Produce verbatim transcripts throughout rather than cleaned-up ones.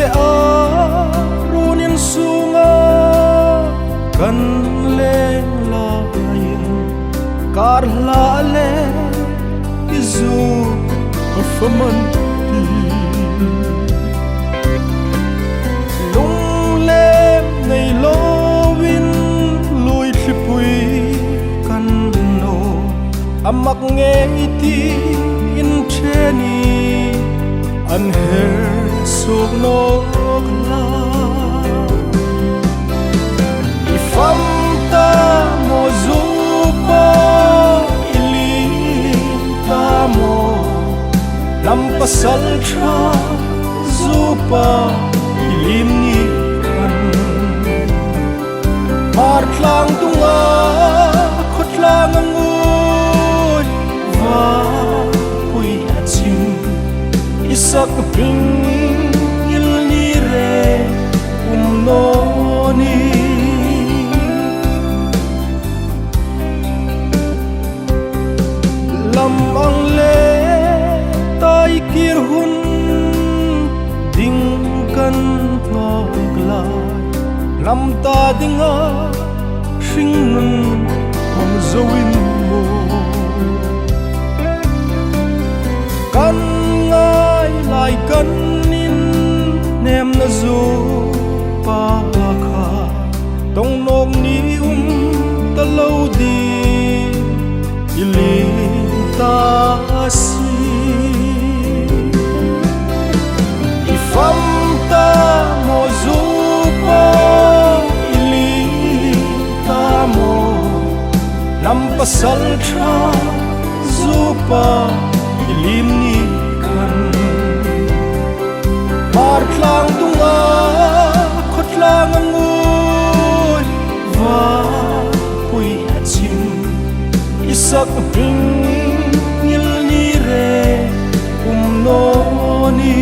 A runin sunga kan leng laiin, kar hla le i zu a fa man ti. Lunglem nei loin lui thlipui kan naw, a mak ngei ti in ṭhen i an her suok nawk la. I fam ta maw zu pa, i lim ta maw, hnam pasalṭha zu pa, i lim ni khan. Hmar tlang tunga khawtlang a ngui, vanpui a chim, i sak hming ngil ni reng um naw ni. Lam ang le tai kir hun ding kan ngawk lai, hnam ta dinga hringnun hmang zoin maw. Kan ngai lai kan innemna zu pa kha, tong nawk ni um ta lo ding i lim ta si. I fam ta maw zu pa, i lim ta maw, hnam pasalṭha zu pa, i lim ni khan. Hmar tlang tunga khawtlang a ngui, vanpui a chim, i sak hming ngil ni reng um naw ni.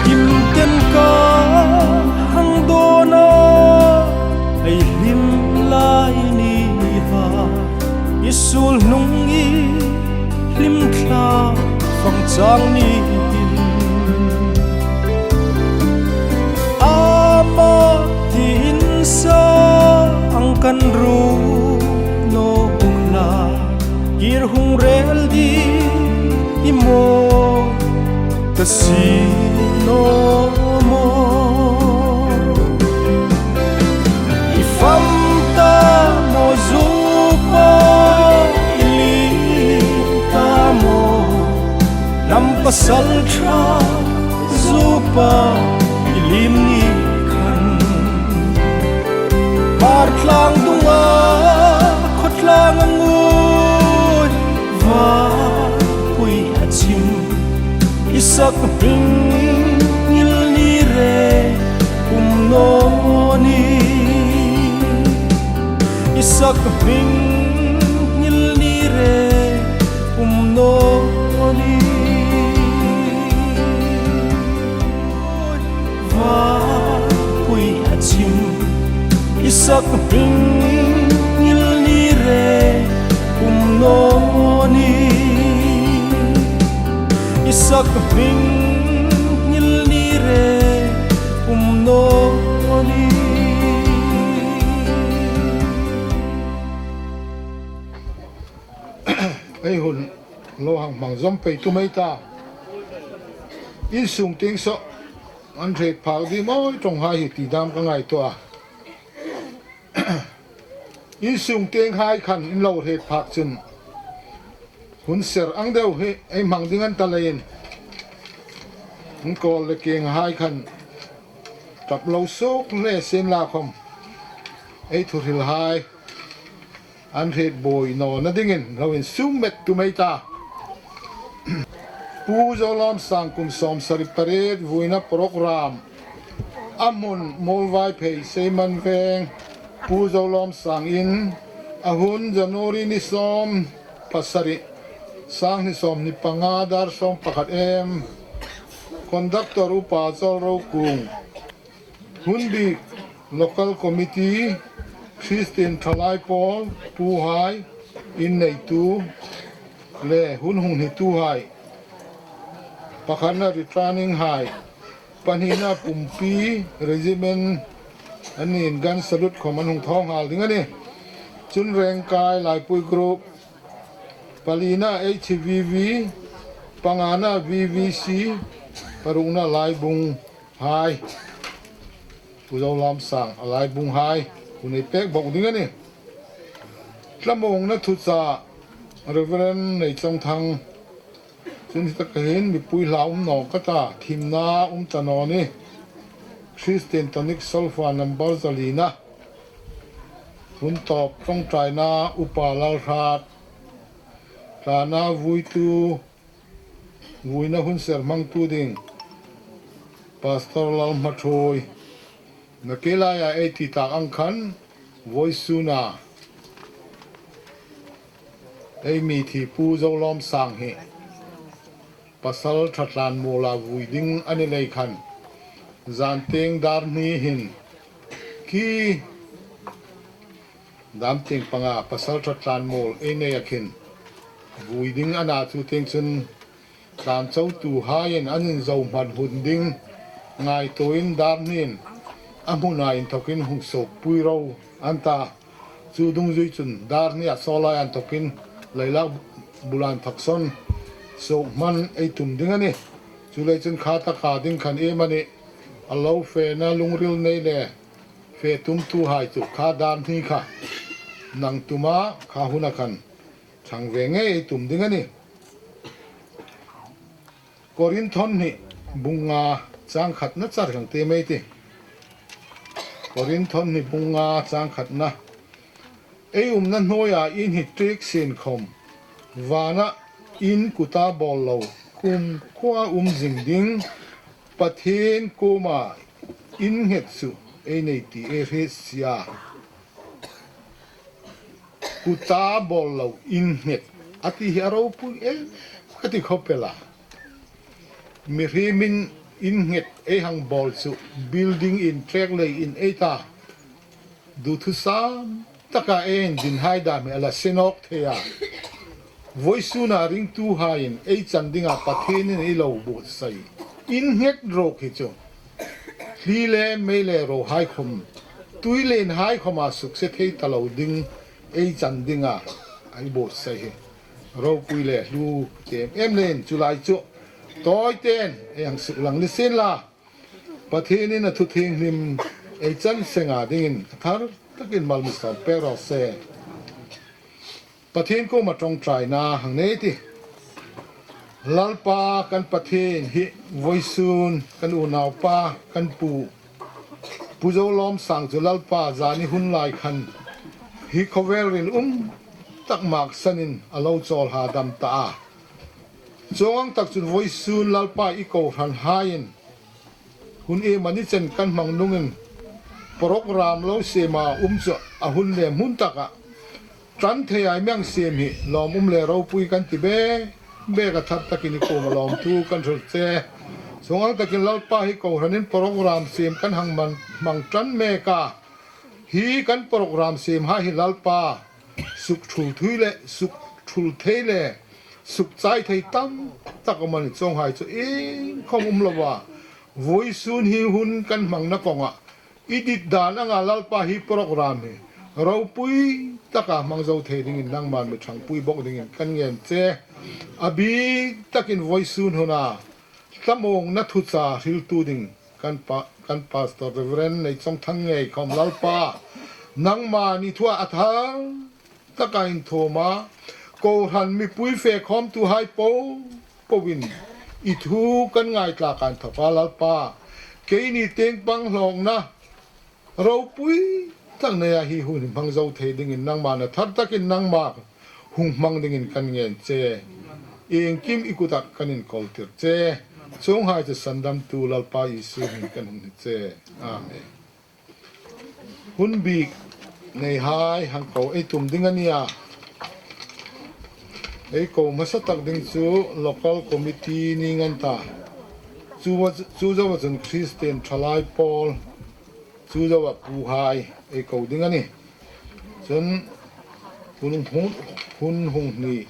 Kimten ka hang dawn a, ei hlim lai ni ha, i sul hnung i hlim thla fang chang ni. Ama ti insa ang kan ru nawk la, kir hung rel ding i maw ta si naw maw. I fam ta maw zu pa, i lim ta maw, hnam pasalṭha zu pa, i lim ni khan. Hmar tlang tunga khawtlang a ngui, vanpui a chim, i sak hming ngil ni reng um naw ni. I sak hming ngil ni reng um naw ni. Vanpui a chim, i sak hming ngil ni reng um naw ni. I sak hming ngil ni reng um naw ni. Ei hun lo hang hmang zawm pei tum ei ta. In sung tieng saw an hriet phak ding maw ṭawnghai hi ti dam ka ngaituo a. In sung tienghai khan in lo hriet phak chun hun ser ang deu hi ei hmang ding an ta leiin, in kawl le kienghai khan ṭap lo suok le sien la khawm ei thuhrilhai an hriet buoi nawna dingin lo insum met tum ei ta. Pu Zolawmsang kum sawmsari pariet vuina program a hmun Muolvaiphei Seiman Veng. Pu Zolawmsang in a hun January ni sawm pasari, sanghni sawmhni panga, dar sawm pakhat em. Conductor Upa Chawlrokung. Hunbik Local Committee, Christian Thalai Pawl, puhai, in neitu le hun hung hnituhai. Pakhatna returning hai, pahnina pumpi regiment, an nin gun salute khom an hung thawng hal ding a nih. Chun Rengkai Laipui group, palina H V V, pangana V V C, parukna Laibung hai. Pu Zolamsang a Laibung hai, hun ei pek bawk ding a nih. Thlamuongna thucha Reverend Neichawngthang. Chun hi taka hin mipui hla um naw ka ta, thimna um ta naw ni. Christian Tonic Solfa number zalina. Hun tawp ṭawngṭaina Upa Lalhrat. Tlana vuitu, vuina hun ser hmangtu ding Pastor Lalhmaṭhuoi. Nakie laia ei ti tak ang khan, vawisuna ei mithi Pu Zolawmsang hi pasalṭha tlanmuola vui ding a ni lei khan, zantieng dar hni hin khi dam tieng panga pasalṭha tlanmuol ei nei a khin vui ding a na, chu tieng chun tlanchotuhaiin an inzo hman hun ding ngaituoin dar hniin a hmuna inthawkin hung suokpui ro an ta. Chu dungzui chun dar hnia saw lai inthawkin leilak bula inthawk sawn suok hman ei tum ding a nih. Chuleiin chun kha taka ding khan iemani a lo fena lungril nei le fe tumtuhai chu kha dar hni kha nang tuma kha huna khan ṭhang ve ngei ei tum ding a nih. Korinthon hni bung nga chang khatna char hang ti mei ti. Korinthon hni bung nga chang khatna. Ei umna hnuoia in hi ṭiek sien khom, vana in kuta bawl lo, kumkhuoa um zing ding Pathien kuoma in nghet chu ei nei ti ei hriet si a. Kuta bawl lo in nghet a ti hi a ropui em ka ti khawp el a. Mihriemin in nghet ei hang bawl chu building in, ṭek lei in ei ta, duthusam taka ei indinhai dam hi a la se nawk thei a. Vawisuna ringtuhaiin ei chan dinga Pathienin ei lo buotsai in nghet ruok hi chu hli le mei le rohai khom, tui le inhai khoma sukse thei ta lo ding ei chan dinga ei buotsai hi ropui le hlu ti em em leiin chu lai chu tawiten ei hang suklang ni sien la. Pathienin a thu thienghlim ei chan senga dingin a thar takin mal mi sawm pek raw se. Pathien kuoma ṭawngṭaina hang nei ti. Lalpa kan Pathien hi vawisun kan unaupa kan pu, Pu Zolawmsang chu Lalpa zani hun lai khan hi khawvel rinum tak maksanin a lo chawl hadam ta a. Chuong ang tak chun vawisun Lalpa i kohranhaiin hun iemani chen kan hmang nungin program lo siema um chu a hun le hmun taka ṭan thei ei mi hang siem hi lawm um le ropui kan ti bek bek a, thar takin i kuoma lawmthu kan hril che. Chuong ang takin Lalpa hi kohranin program siem kan hang man, hmang ṭan mek a. Hi kan program siemhai hi Lalpa suk ṭhul thui le suk ṭhul thei le suk chai thei tam tak um a ni, chuonghai chu iengkhom um lova vawisun hi hun kan hmangna kawnga i dit dan anga Lalpa hi program hi ropui taka hmang zo thei dingin nangman mi ṭhangpui bawk dingin kan ngen che. A bik takin vawisun huna thlamuongna thucha hriltu ding kan pa, kan Pastor Reverend Neichawngthang ngei khom Lalpa, nangman i thua a thar taka inthuoma, kohran mipui fe khawmtuhai po, poin i thu kan ngaithlak inthawka Lalpa, keini tieng pang hlawkna ropui tak neia hi hun hmang zo thei dingin nangman a thar takin nangma hung hmang dingin kan ngen che. Iengkim i kuta kan inkawl tir che. Chuonghai chu sandamtu Lalpa Isu hmingin kan hung hni che. Amen. Hun bik neihai hang ko ei tum ding a nia. Ei ko hmasa tak ding chu local committee ni ngan ta. Chu, chu zoa chun Christian Thalai Pawl, chu zoa puhai ei ko ding a nih. Chun hun, hun, hun hung ni,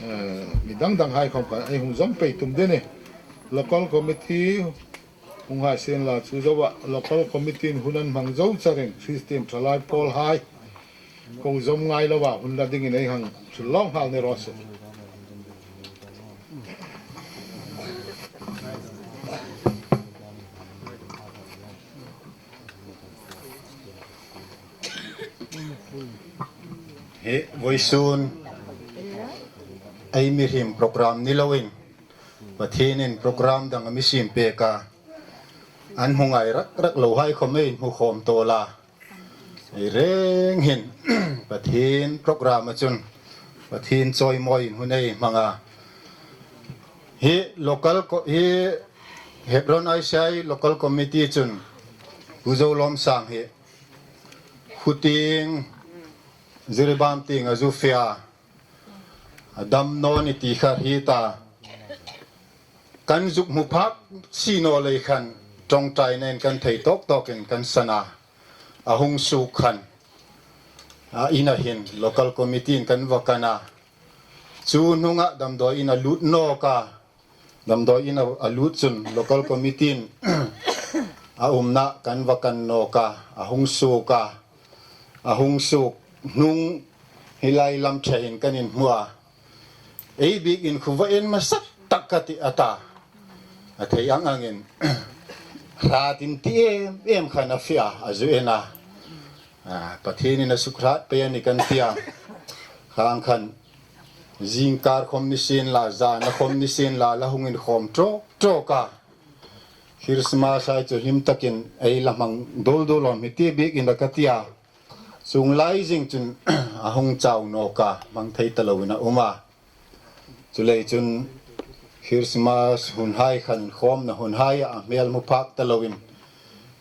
eh, mi dang dang hai khom khan ei hung zawm pei tum ding a nih. Local committee hung hai sien la, chu zoa local committee-in hun an hmang zo charin Christian Thalai Pawl hai ko zawm ngai loa hun la dingin ei hang hril lawm nghal ni raw se. Hi vawisun ei mihriem program ni loin Pathienin program dang a mi siem pek a, an hmu ngai rak rak lo hai khom ei hmu khawm tawla. Ei reng hin Pathien program a chun Pathien chawimawiin hun ei hmang a. Hi local co-, hi Hebron I C I local committee chun Pu Zolawmsang hi khu tieng, Jiribam tieng a zu fe a, a dam naw ni ti kha hre ta. Kan zuk hmu phak si naw lei khan ṭawngṭainain kan thei tawk tawkin kan san a. A hung suok khan a ina hin local committee-in kan va kan a. Chu hnunga damdawi ina lut nawk a. Damdawi ina a lut chun local committee-in a umna kan va kan nawk a. A hung suok a. A hung suok hnung hi lai lam ṭhein kan inhmu a. Ei biekin khu va en hmasa tak ka tih a ta. A thei ang angin hratin ti em em khan a fe a, a zu en a. A, Pathienin a suk hrat pei a nih kan ti a. Khang khan zingkar khom ni sien la, zana khom ni sien la, la hung inkhawm ṭawk ṭawk a. Christmas hai chu hlim takin ei la hmang dul dul awm hi ti biekin a ka ti a. Chuong lai zing chun a hung chau nawk a, hmang thei ta loin a um a. Chuleiin chun Christmas hun hai khan, inkhawmna hun hai a hmel hmu phak ta loin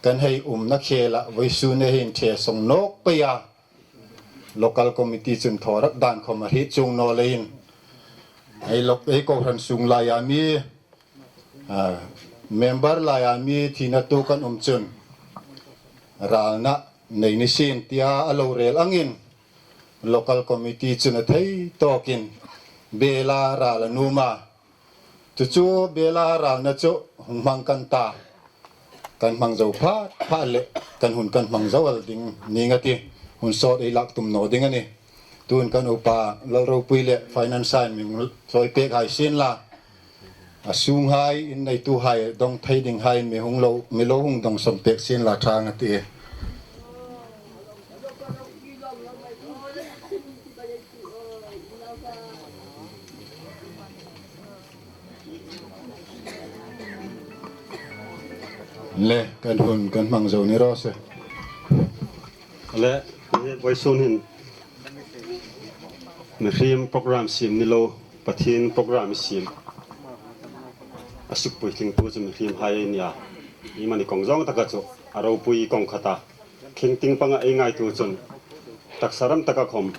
kan hei umna khela vawisun ei hin ṭhe sawng nawk pei a. Local committee chun thaw rak dan khom a hriet chuong naw leiin ei lok ei kohran sung laia mi, a, member laia mi thina tu kan um chun ralna nei ni sien tia a lo rel angin local committee chun a thei tawkin bela ral a nuom a. Chu chu bela ralna chu hung hmang kan ta. Kan hmang zo phat phat le kan hun kan hmang zo el ding ning a tih. Hun sawt ei lak tum naw ding a nih. Tuhin kan upa Lalropui le finance-in mi hung chawi pek hai sien la. A sunghai inneituhai dawng thei dinghai mi hung lo, mi lo hung dawng sawm pek sien la ṭha ang a tih. Le, kan hun kan hmang zo ni raw se. Le, vawisun hin mihriem program siem ni lo, Pathien program siem. A suk puitling tu chu mihriem hai a nih a. Iemani kawng zawng taka chu a ropui kawng khat a. Khing ting panga ei ngaituo chun taksa ram taka khom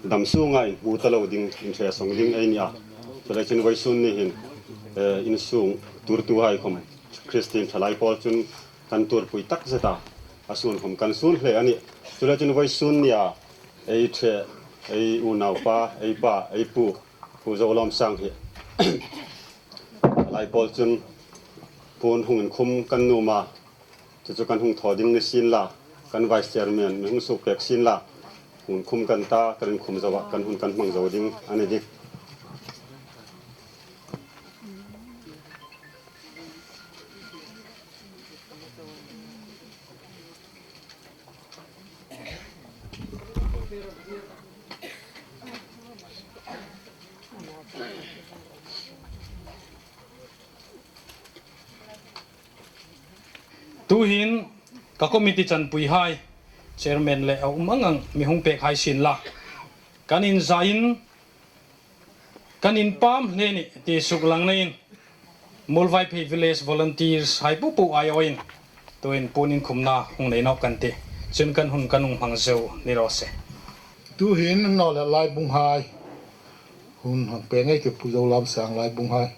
dam sunga inhmu ta lo ding, inṭhe sawng ding ei nih a. Chuleiin chun vawisun ni hin, eh, insung tuortuhai khom Christian Thalai Pawl chun kan tuorpui takzet a, a sun khom kan sun hle a nih. Chuleiin chun vawisun nia ei ṭhe, ei unaupa, ei pa, ei pu, Pu Zolawmsang hi Thalai Pawl chun puon hung inkhum kan nuom a. Chu chu kan hung thaw ding ni sien la, kan vice chairman mi hung suok pek sien la, hung khum kan ta, kan inkhum zo a, kan hun kan hmang zo ding a ni ding. Tuhin ka committee chanpuihai, chairman le a um ang ang mi hung pek hai sien la, kan inzain, kan inpam hle a nih ti suklang neiin, Muolvaiphei Village Volunteers hai po po aiawin tuhin puon inkhumna hung nei nawk kan tih. Chun kan hun kan hung hmang zo ni raw se. Tuhin naw le laibunghai, Hun hang pe ngei ke Pu Zolawmsang Laibung hai.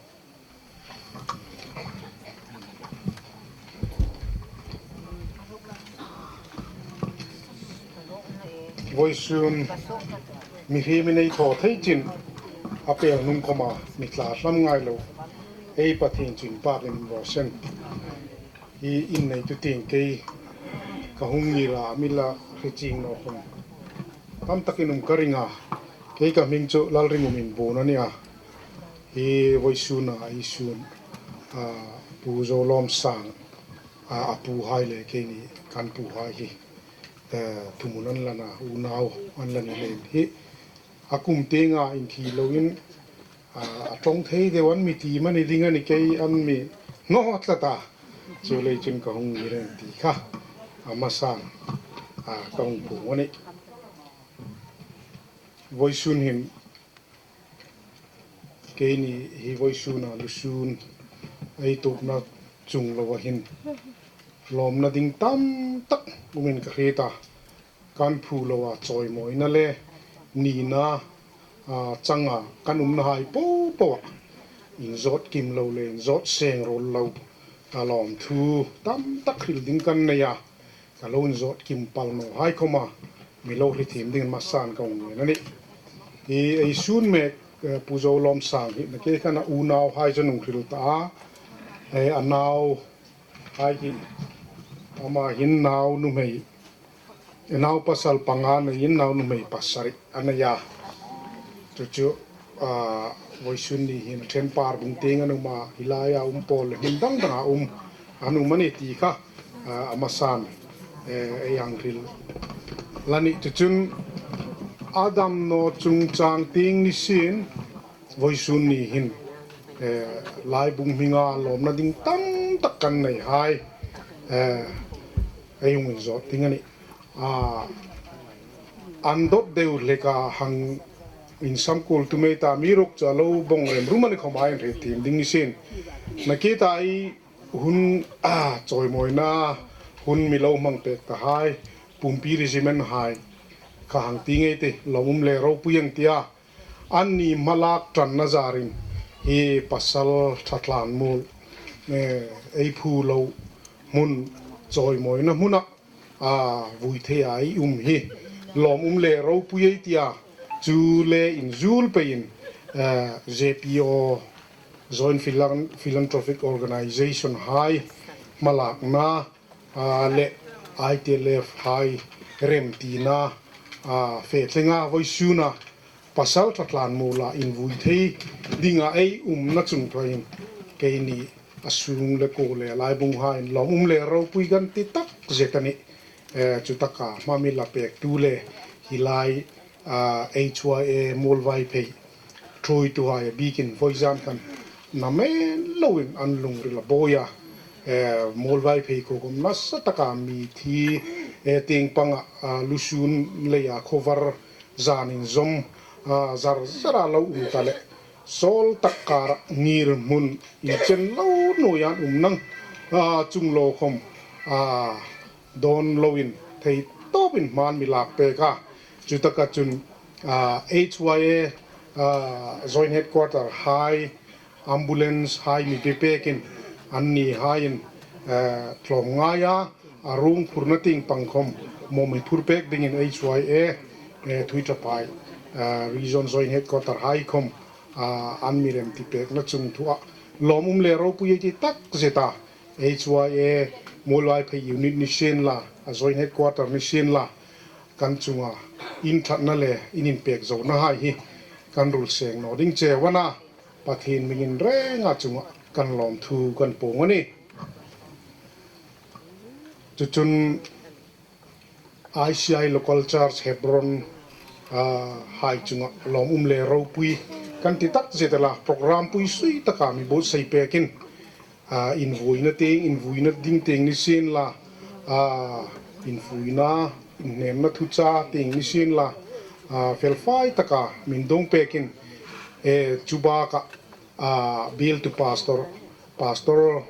Voisun mihriem ei thaw thei chin a pel hnung khoma mi tla hlam ngai lo. Ei Pathien chu inpakin um raw seh. Hi in neitu tieng kei ka hung ngir a, mi la hre ching naw khom tam takin um ka ring a. Kei ka hming chu Lalringum Inbuon a nih a. Hi voisuna ei sun, a, Pu Zolawmsang, a, a pu hai le keini kan pu hai hi, eh, thumun an la na, unau an la ni leiin hi a kum tienga inthi loin, a, a ṭawng thei deu an mi ti mani ding a ni, kei an mi hnawt tlat a. Chuleiin chun ka hung ngir a nih ti kha a hmasan, a, ka hung puong a nih. Voisun hin keini hi voisuna lusun ei tuokna chung loa hin lawmna ding tam tak umin ka hriet a. Kan phu loa chawimawina le nina, a, changa kan umna hai po po a inzawt kim lo le inzawt seng ruol lo a lawmthu tam tak hril ding kan nei a. Ka lo inzawt kim pal naw hai khoma mi lo hre thiem dingin hmasan ka hung ngen a nih. Hi ei sun mek, eh, Pu Zolawmsang hi nakie khan a unau hai chu an hung hril ta a. Eh, a nau hai hi, ama hin nau nuhmei, nau pasal panga neiin nau nuhmei pasari a nei a. Chu chu, a, voisun ni hin a ṭhen Parbung tieng an um a, hi laia um pawl le hmun dang danga um an um a nih ti kha, a, a hmasan, eh, ei hang hril a nih. Chu chun a dam naw chungchang tieng ni sien, voisun ni hin, eh, Laibung hminga lawmna ding tam tak kan nei hai, eh, ei hung inzawt ding a nih. A, an dawt deu hleka hang insam kuol tum ei ta, mi ruk chu a lo bawng rem rum a ni khawma inhre thiem ding ni sien. Nakie ta ei hun, a, chawimawina hun mi lo hmang pek ta hai, Pumpi Regiment hai kha hang ti ngei ti, lawmum le ropui ang tia. Anni hmalak ṭanna zarin hi pasal ṭha tlan muol, eh, ei phu lo hmun chawimawina hmuna, a, vui thei a ei um hi lawmum le ropui ei tia, chu le inzul peiin, eh, Z P O, Joint Philan-, Philanthropic Organization hai hmalakna, a, le I T L F hai remtina, a, fe thlenga voisuna pasal ṭha tlan muola invui thei dinga ei umna chung thuain keini a sung le kuo le Laibung hain lawmum le ropui kan ti tak zet a nih. Eh, chu taka hma mi la pektu le hi lai, a, H Y A Muolvaiphei ṭhuoitu hai a bikin vawizan khan namen loin an lungril a bawi a. Eh, Muolvaiphei khuo khom nasa taka mi thi, eh, tieng panga, a, lusun leia khawvar zan inzawm, a, zar zara lo um ta le, sawl tak kara ngirhmun inchen lo nuoia an um nang, a, chung lo khom, a, dawn loin thei tawpin hma an mi lak pek a. Chu taka chun, a, H Y A, a, Joint Headquarter hai, ambulance hai mi pe pekin anni haiin, a, tlawmngaia, a ruong phurna tieng pang khom maw mi phur pek dingin H Y A, a, Tuiṭaphai, a, Region Joint Headquarter hai khom, a, an mi remti pekna chung thua lawmum le ropui ei ti tak zeta. H Y A Muolvaiphei unit ni sien la, a Joint Headquarter ni sien la, kan chunga inṭhatna le in inpek zona hai hi kan rul seng naw ding che a nih a. Pathien hmingin renga chunga kan lawmthu kan puong a nih. Chu chun I C I Local Church Hebron, a, hai chunga lawmum le ropui kan ti tak zet a, program pui sui taka mi buotsai pekin, a, invuina tieng, invuina ding tieng ni sien la, a, invuina, inhnemna thucha tieng ni sien la, a, felfai taka min dawng pekin, e, chu baka, a, biel tu pastor, Pastor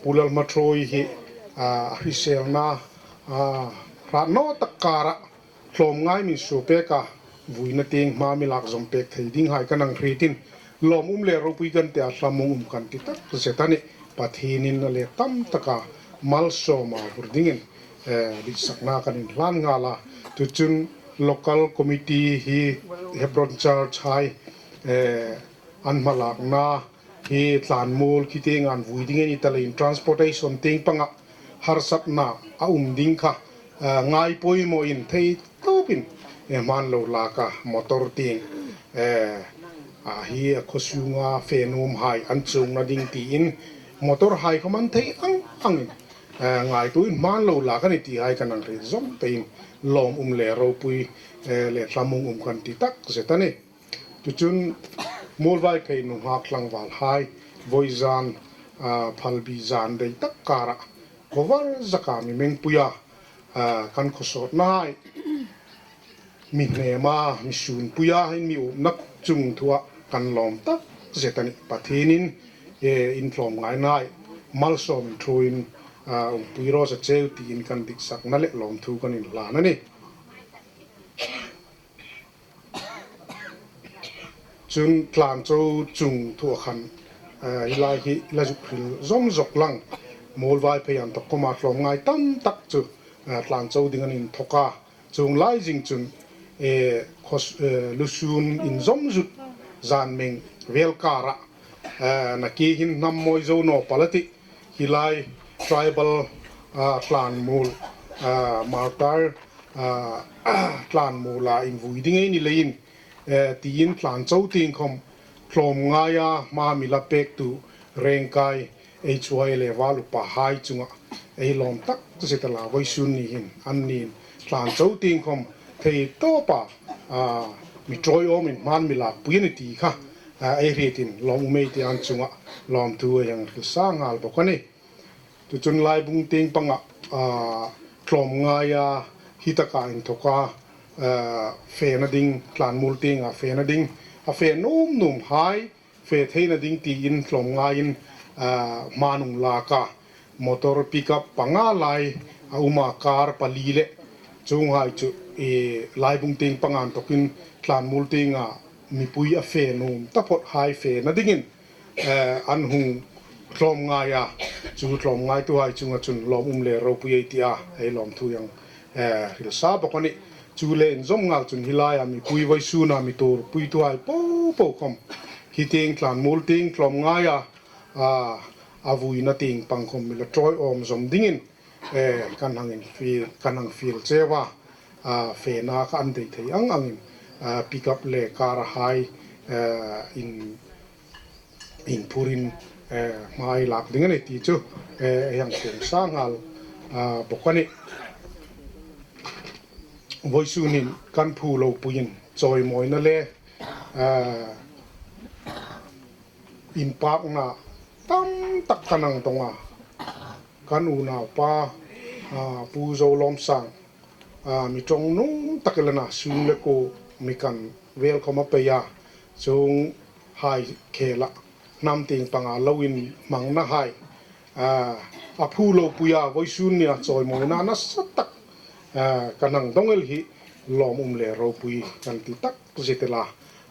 Pu Lalhmaṭhuoi hi, a, hriselna, a, hrat naw tak kara tlawmngai min suo pek a, vuina tieng hma mi lak zawm pek thei dinghai kan hang hriet in, lawmum le ropui kan ti a, thlamuong um kan ti takzet a nih. Pathienin a le tam taka malsawma vur dingin, eh, ditsakna kan inhlan nghal a. Chu chun local committee hi Hebron Church hai, eh, an hmalakna hi tlanmuol khi tieng an vui ding a ni ta leiin transportation tieng panga harsatna a um ding kha, eh, ngai poimawin thei tawpin, eh, hma an lo lak a, motor tieng, eh, a hi a khaw sunga fe nuomhai an chuongna ding tiin motor hai khawm an thei ang angin, eh, ngaituoin hma an lo lak a nih ti hai kan hang hriet zawm peiin lawmum le ropui, eh, le thlamuong um kan ti takzet a nih. Chu chun Muolvaiphei nunghak tlangval hai, vawizan, ah, Phalbi zan dei tak kara, khawvar zaka mi mengpuia, ah, kan khawsawtna hai, mi hnema, mi sunpuia hin mi upna chungthua kan lawm takzet a nih. Pathienin, eh, in tlawmngaina hai malsawm thuin, ah, umpui raw se cheu tiin kan ditsakna le lawmthu kan inhlan a nih. Chun tlancho chungthua khan, eh, hi lai hi la zuk hril zawm zawk lang. Muolvaiphei an tawk khawma tlawmngai tam tak chu, eh, tlancho ding an inthawk a. Chuong lai zing chun, eh, khaw s-, eh, lusun inzawm zut zan meng vel kara, eh, nakie hin hnam mawi zo naw pal a tih. Hi lai tribal, ah, tlanmuol, ah, martyr, ah, tlanmuola invui ding ei ni leiin, eh, tiin tlancho tieng khawm tlawmngaia hma mi la pektu Rengkai H Y L A val upa hai chunga ei lawm takzet a la, vawisun ni hin anniin tlancho tieng khawm thei tawpa, ah, mi ṭawiawmin hma an mi lakpui a ni ti kha, ah, ei hrietin lawmum ei ti an chunga lawmthu ei hang hril sa nghal bawk a nih. Chu chun Laibung tieng panga, ah, tlawmngaia hi taka inthawka, ah, fena ding, tlanmuol tienga fena ding, a fe nuom nuom hai fe theina ding tiin tlawmngaiin, ah, hma an hung lak a, motor pickup panga lai a um a, car pali le chuonghai chu, eh, Laibung tieng panga inthokin tlanmuol tienga mipui a fe nuom taphawt hai fena dingin, eh, an hung tlawmngai a, chu tlawmngaituhai chunga chun lawmum le ropui ei ti a, ei lawmthu ei hang, eh, hril sa bawk a nih. Chu le inzawm nghal chun hi laia mipui vawisuna mi tuorpuituhai po po khawm hi tieng tlanmuol tieng tlawmngaia, a, a vuina tieng pang khawm mi la ṭawiawm zawm dingin, eh, kan hang infiel, kan hang fiel cheu a, a, fena kha an dei thei ang angin, a, pickup le car hai, eh, in, inphurin, eh, hma ei lak ding a nih ti chu, eh, ei hang puong sa nghal, a, bawk a nih. Vawisunin kan phu lo puiin chawimawina le, eh, inpakna tam tak kan hang dawng a. Kan unaupa, ah, Pu Zolawmsang, ah, mi ṭawng nuom tak el a na, sung le kuo mi kan vel khawm a pei a, chuonghai khela hnam tieng panga lo inhmangna hai, ah, a phu lo puia vawisun nia chawimawina nasa tak, ah, kan hang dawng el hi lawmum le ropui kan ti takzet el a,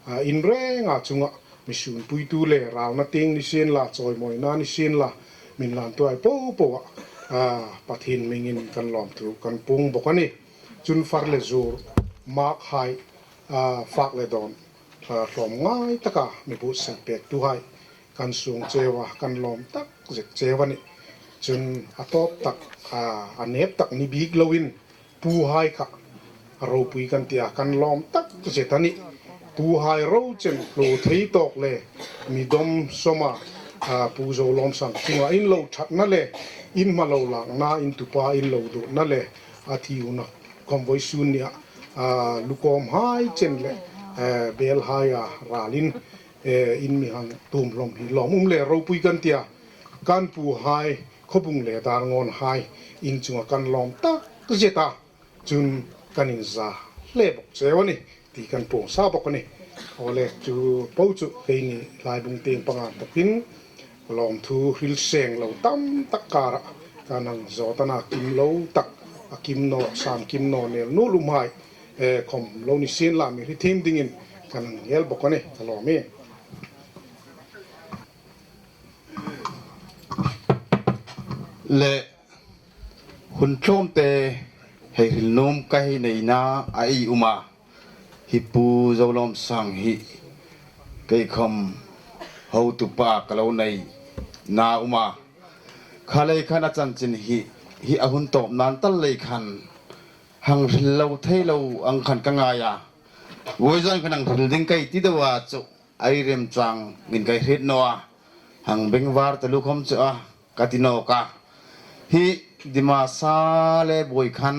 ah, in renga chunga mi sunpuitu le ralna tieng ni sien la, chawimawina ni sien la, mi inlantuhai po po a, ah, Pathien hmingin kan lawmthu kan puong bawk a nih. Chun far le zur, mak hai, ah, fak le dawn, ah, tlawmngai taka mi buotsai pektuhai kan suong cheu a, kan lawm takzet cheu a nih. Chun a tawp tak, ah, a nep tak ni bik loin, puhai kha a ropui kan ti a, kan lawm takzet a nih. Puhai ro chen hlawthei tawk le mi dawm sawma, ah, Pu Zolawmsang chunga in lo ṭhatna le in hma lo lakna, in tupa in lo dawtna le a thi hun a khawm vawisun nia, ah, lukawmhai chen le, eh, belhai a ralin, eh, in mi hang tuom hlawm hi lawmum le ropui kan ti a, kan puhai, khawbung le dar ngawnhai in chunga kan lawm takzet a, chun kan inza hle bawk cheu a nih ti kan puong sa bawk a nih. Aw le, chu po chu keini Laibung tieng panga inthokin lawmthu hril seng lo tam tak kara kan hang zawt a na, kim lo tak, a kim naw, sam kim naw, nel nuol umhai, eh, khawm lo ni sien la mi hre thiem dingin kan hang hiel bawk a nih, ka lawm ie. Le hun tlawmte hei hril nuom ka hei neina a ei um a. Hi Pu Zolawmsang hi kei khawm hotupa ka lo neina um a. Kha lei khan a chanchin hi, hi a hun tawp nan tal lei khan hang hril lo thei lo ang khan ka ngai a. Voizan khan hang hril ding ka ti deu a chu, ei remchangin ka hriet naw a. Hang bengvar ta lu khawm chu a, ka ti nawk a. Hi Dimasa le buoi khan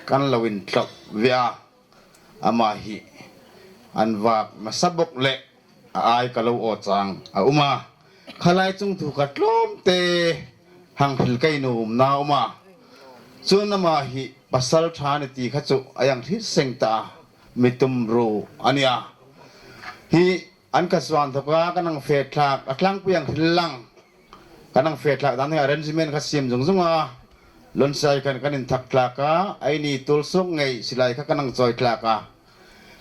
kan lo intlawk ve a. Ama hi an vak nasa bawk le a ai ka lo aw chang a um a. Kha lai chung thu kha tlawmte hang hril ka nuomna um a. Chun ama hi pasal ṭha ni ti kha chu a hang hriet seng ta a, mi tum ru a nih a. Hi an ka suan thawka kan hang fe thlak, a tlangpui hang hril lang. Kan hang fe thlak dan hi arrangement kha siem zung zung a. Lawnsai khan kan inthak thlak a, eini tuol suok ngei silai kha kan hang chawi thlak a.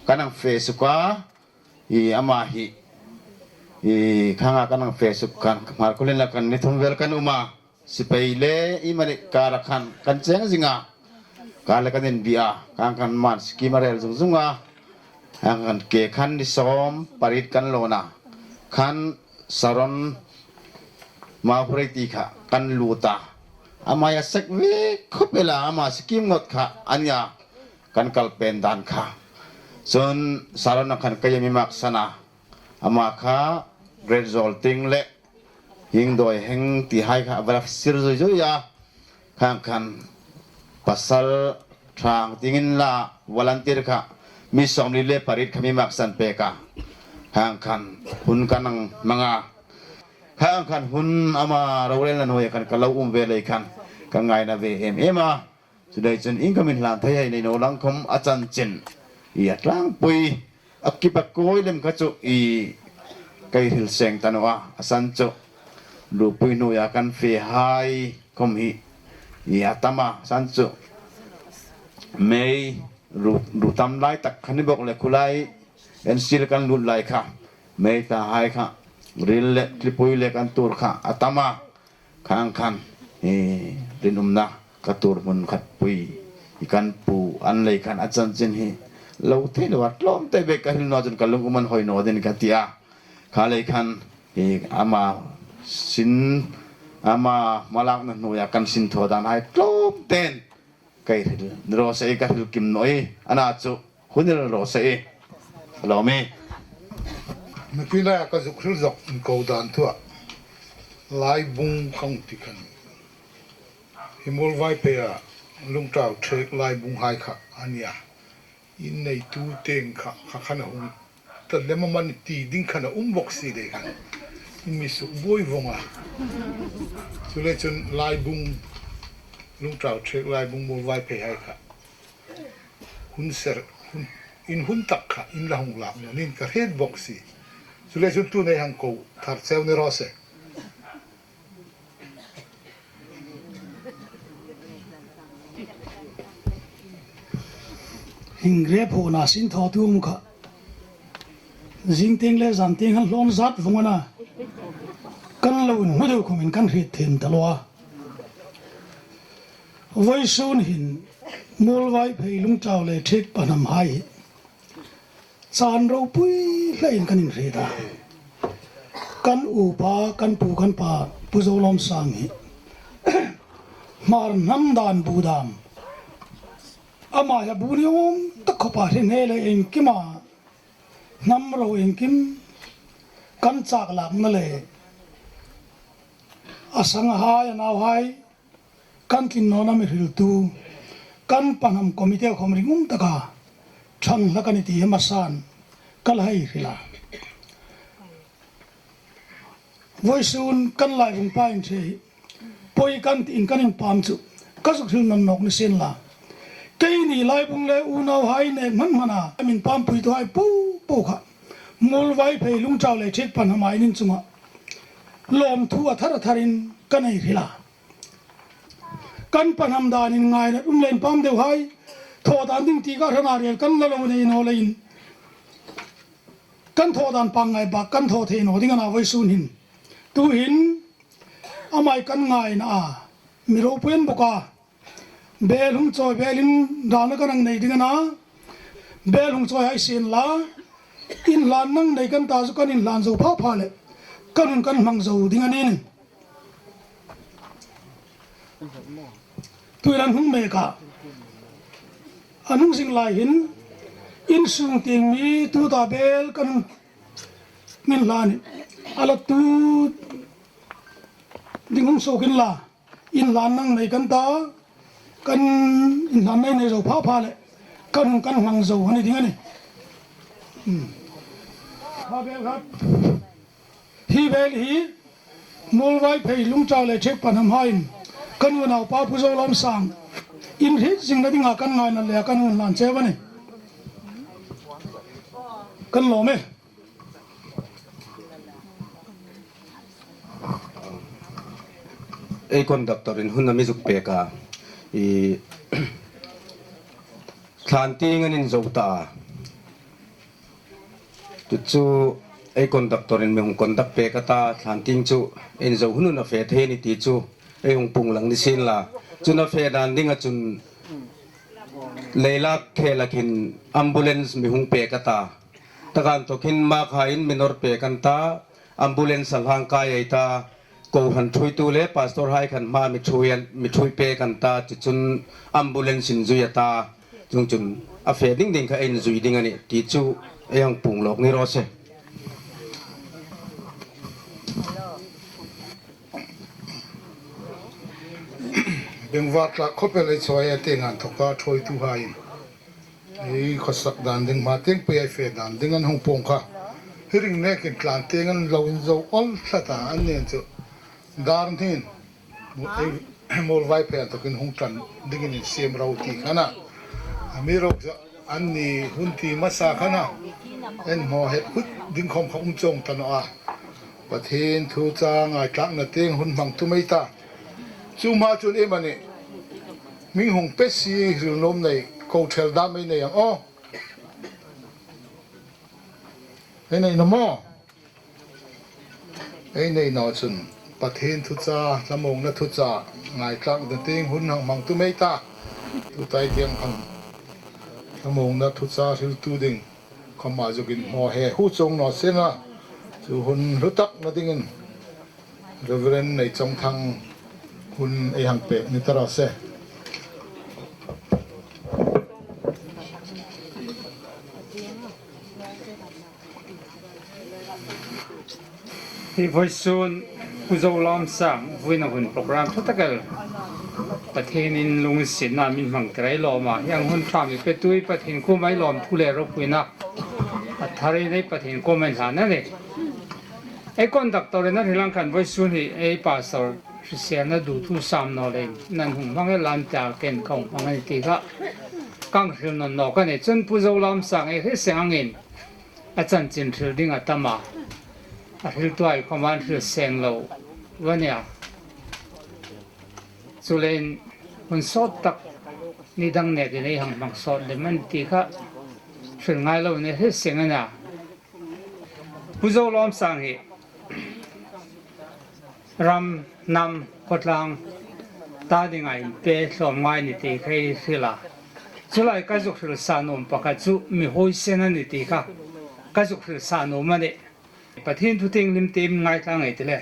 Kan hang fe suk a, i ama hi, i khang a kan hang fe suk khan, Hmarkhawlien la khan ni thum vel kan um a. Sipai le i mani kara khan kan cheng zing a. Kar le kan inbia, khan khan man scheme a rel zung zung a. Khan khan ke khan ni sawm pariet kan lawn a. Khan Saron Maukhurei ti kha kan lut a. Ama a sek ve khawp el a, ama scheme ngot kha a nia kan kal pen dan kha. Chun Saron a khan ka mi maksan a. Ama kha Great Zolting le Hing Doi Heng ti hai kha a va sir zui zui a. Khan khan pasal ṭha dingin la volunteer kha mi sawmli le pariet kha mi maksan pek a. Khan khan hun kan hang mang a. Khan khan hun ama rorelna hnuoia khan ka lo um ve lei khan ka ngaina ve em em a. Chu dai chun ieng khawm inhlan thei hei nei naw lang khawm a chanchin i a tlangpui a kip a kawi lem kha chu i ka hril seng ta naw a. A san chu lupui hnuoia kan fe hai khawm hi i a tam a. San chu mei ru, ru tam lai tak kha ni bawk le, khulai ensil kan lut lai kha mei ta hai kha ril le tlipui le kan tuor kha a tam a. Khan khan, eh, rinumna ka tuor hmun khat pui i kan pu an lei khan a chanchin hi lo thei lo a, tlawmte bek ka hril naw chun ka lung um an hoi naw ding ka ti a. Kha lei khan, eh, ama sin, ama hmalakna hnuoia kan sin thaw dan hai tlawmten ka hril, ni raw se, ka hril kim naw a, ana chu hun ni raw se. Lo mi. Mi pi lai ka zuk hril zok inko dan thua. Laibung kong ti khan. Hi Muolvaiphei a Lungtau Ṭhek laibung hai kha a nia. In neitu teng kha, kha khan a hung ta lem a mani ti ding khan a um bawk si lei khan. In mi suk buoi vong a. Chu le chun laibung, Lungtau Ṭhek laibung Muolvaiphei hai kha. Hun ser, hun, in hun tak kha, in la hung lak naw nin ka hriet bawk si. Chu le chun tu nei hang ko, thar cheu ni raw se. Hing rep hona sin thaw tu um kha. Zing tieng le zan tieng han hlawn zat vong a na. Kan lo hnu deu khawmin kan hriet thiem ta lo a. Vawisun hin Muolvaiphei Lungtau le Ṭhek Pahnam hai hi chan ropui hlein kan inhriet a. Kan upa, kan pu, kan pa, Pu Zolawmsang hi Hmar hnam dan bu dam. Ama hi a bu ni awm tak khawpa hre hne le engkima hnam ro engkim kan chak lakna le a sanghai, a nauhai, kan tlin nawna mi hriltu, kan Pahnam committee khawm ringum taka ṭhang hlak a ni ti hi a hmasan ka la hei hril a. Vawisun kan laibung pa inṭhe hi pawi kan tiin kan inpam chu ka zuk hril nawn nawk ni sien la. Keini laibung le unauhai nek hman hmana min pampuituhai po po kha Muolvaiphei Lungtau le Ṭhek Pahnam a in chunga lawmthu a thar a tharin ka nei hril a. Kan Pahnam danin ngaina um le inpam deuhai, thaw dan ding ti ka hre naw rel kan la lo nei naw leiin, kan thaw dan pangngai bak kan thaw thei naw ding a na vawisun hin. Tuhin amai kan ngaina a, mi ropui bawk a. Bel hung chawi, bel inralna kan hang nei ding a na. Bel hung chawi hai sien la, inhlan nang nei kan ta chu kan inhlan zo pha pha leh kan hun kan hmang zo ding a nih. Tuhin an hung mek a, an hung zing lai hin insung tieng mi tuta bel kan hung inhlan a, a la tu ding hung suok inla, inhlan nang nei kan ta, kan inhlan nei nei zo pha pha leh kan hun kan hmang zo a ni ding a nih. Hmm. Kha bel khat. Hi bel hi Muolvaiphei, Lungtau le Thik Panam hain kan unaupa Pu Zolawmsang inhriet zingna dinga kan ngaina le kan hun hlan cheu a nih. Kan lawm e. Ei conductor-in hun a mi zuk pek a, i, thlan tieng an inzo ta a. Chu chu ei conductor-in mi hung conduct pek a ta, thlan tieng chu inzo hun hun a fe thei a nih ti chu ei hung puong lang ni sien la. Chun a fe dan dinga chun Leilak Khelak hin ambulance mi hung pek a ta. Taka inthawkin Makhain mi nawr pek an ta, ambulance a hlang kai ei ta. Kohran ṭhuoitu le pastor hai khan hma mi ṭhuoi an, mi ṭhuoi pek an ta, chu chun ambulance inzui a ta. Chuongchun a fe ding ding kha inzui ding a nih ti chu ei hang puong lawk ni raw se. Bengvar tlak khawp el ei chawi a, tieng inthawka ṭhuoituhaiin ei khawsak dan ding, hma tieng pei ei fe dan ding an hung puong kha. Hi ring nekin thlan tieng an lo inzo awl tlat a, an nen chu dar hnin Mu-, ei, Muolvaiphei inthawkin hung tlan dingin insiem ro ti khan a. Amiruokchu anni hun ti hmasa khan a, ei hmaw het hut ding khawm kha um chuong ta naw a. Pathien thu chang ngaitlakna tieng hun hmang tum ei ta. Chu hma chun ei mani mi hung pe si hril nuom nei, ko thel dam ei nei ang aw. Ei nei naw maw? Ei nei naw chun Pathien thu chang, thlamuongna thu chang ngaitlakna tieng hun hang hmang tum ei ta. Tuta ei tieng khan thlamuongna thu chang hriltu ding khawma zuk inhmaw het hut chuong naw sien la. Chu hun hlu takna dingin Reverend Neichawngthang hun ei hang pek ni ta raw se. Hi vawisun Pu Zolawmsang vuina hun program ṭha tak el Pathienin lunginsietna mi hmang tir ei lawm a, hieng hun ṭha mi petu Pathien kuoma ei lawmthu le ropuina a tharin ei Pathien kuoma ei hlan a nih. Ei conductor-in a hril ang khan vawisun hi ei pastor hriselna duthusam naw leiin nan hung hmang el a, an tia ken ka hung hmang a nih ti kha ka hang hril nawn nawk a nih. Chun Pu Zolawmsang ei hriet seng angin a chanchin hril ding a tam a, a hriltuhai khawma an hril seng lo va nia. Chuleiin hun sawt tak ni dang nekin ei hang hmang sawt lem a nih ti kha hril ngai loin ei hriet seng a nih. Pu Zolawmsang hi ram, hnam, khawtlang ta dinga inpe hlawm ngai ni ti kha ei hril a. Chu lai ka zuk hril sa nuom pakhat chu mi huoisen a nih ti kha ka zuk hril sa nuom a nih. Pathien thu tieng hlim tieng ngaithlak ei ti le.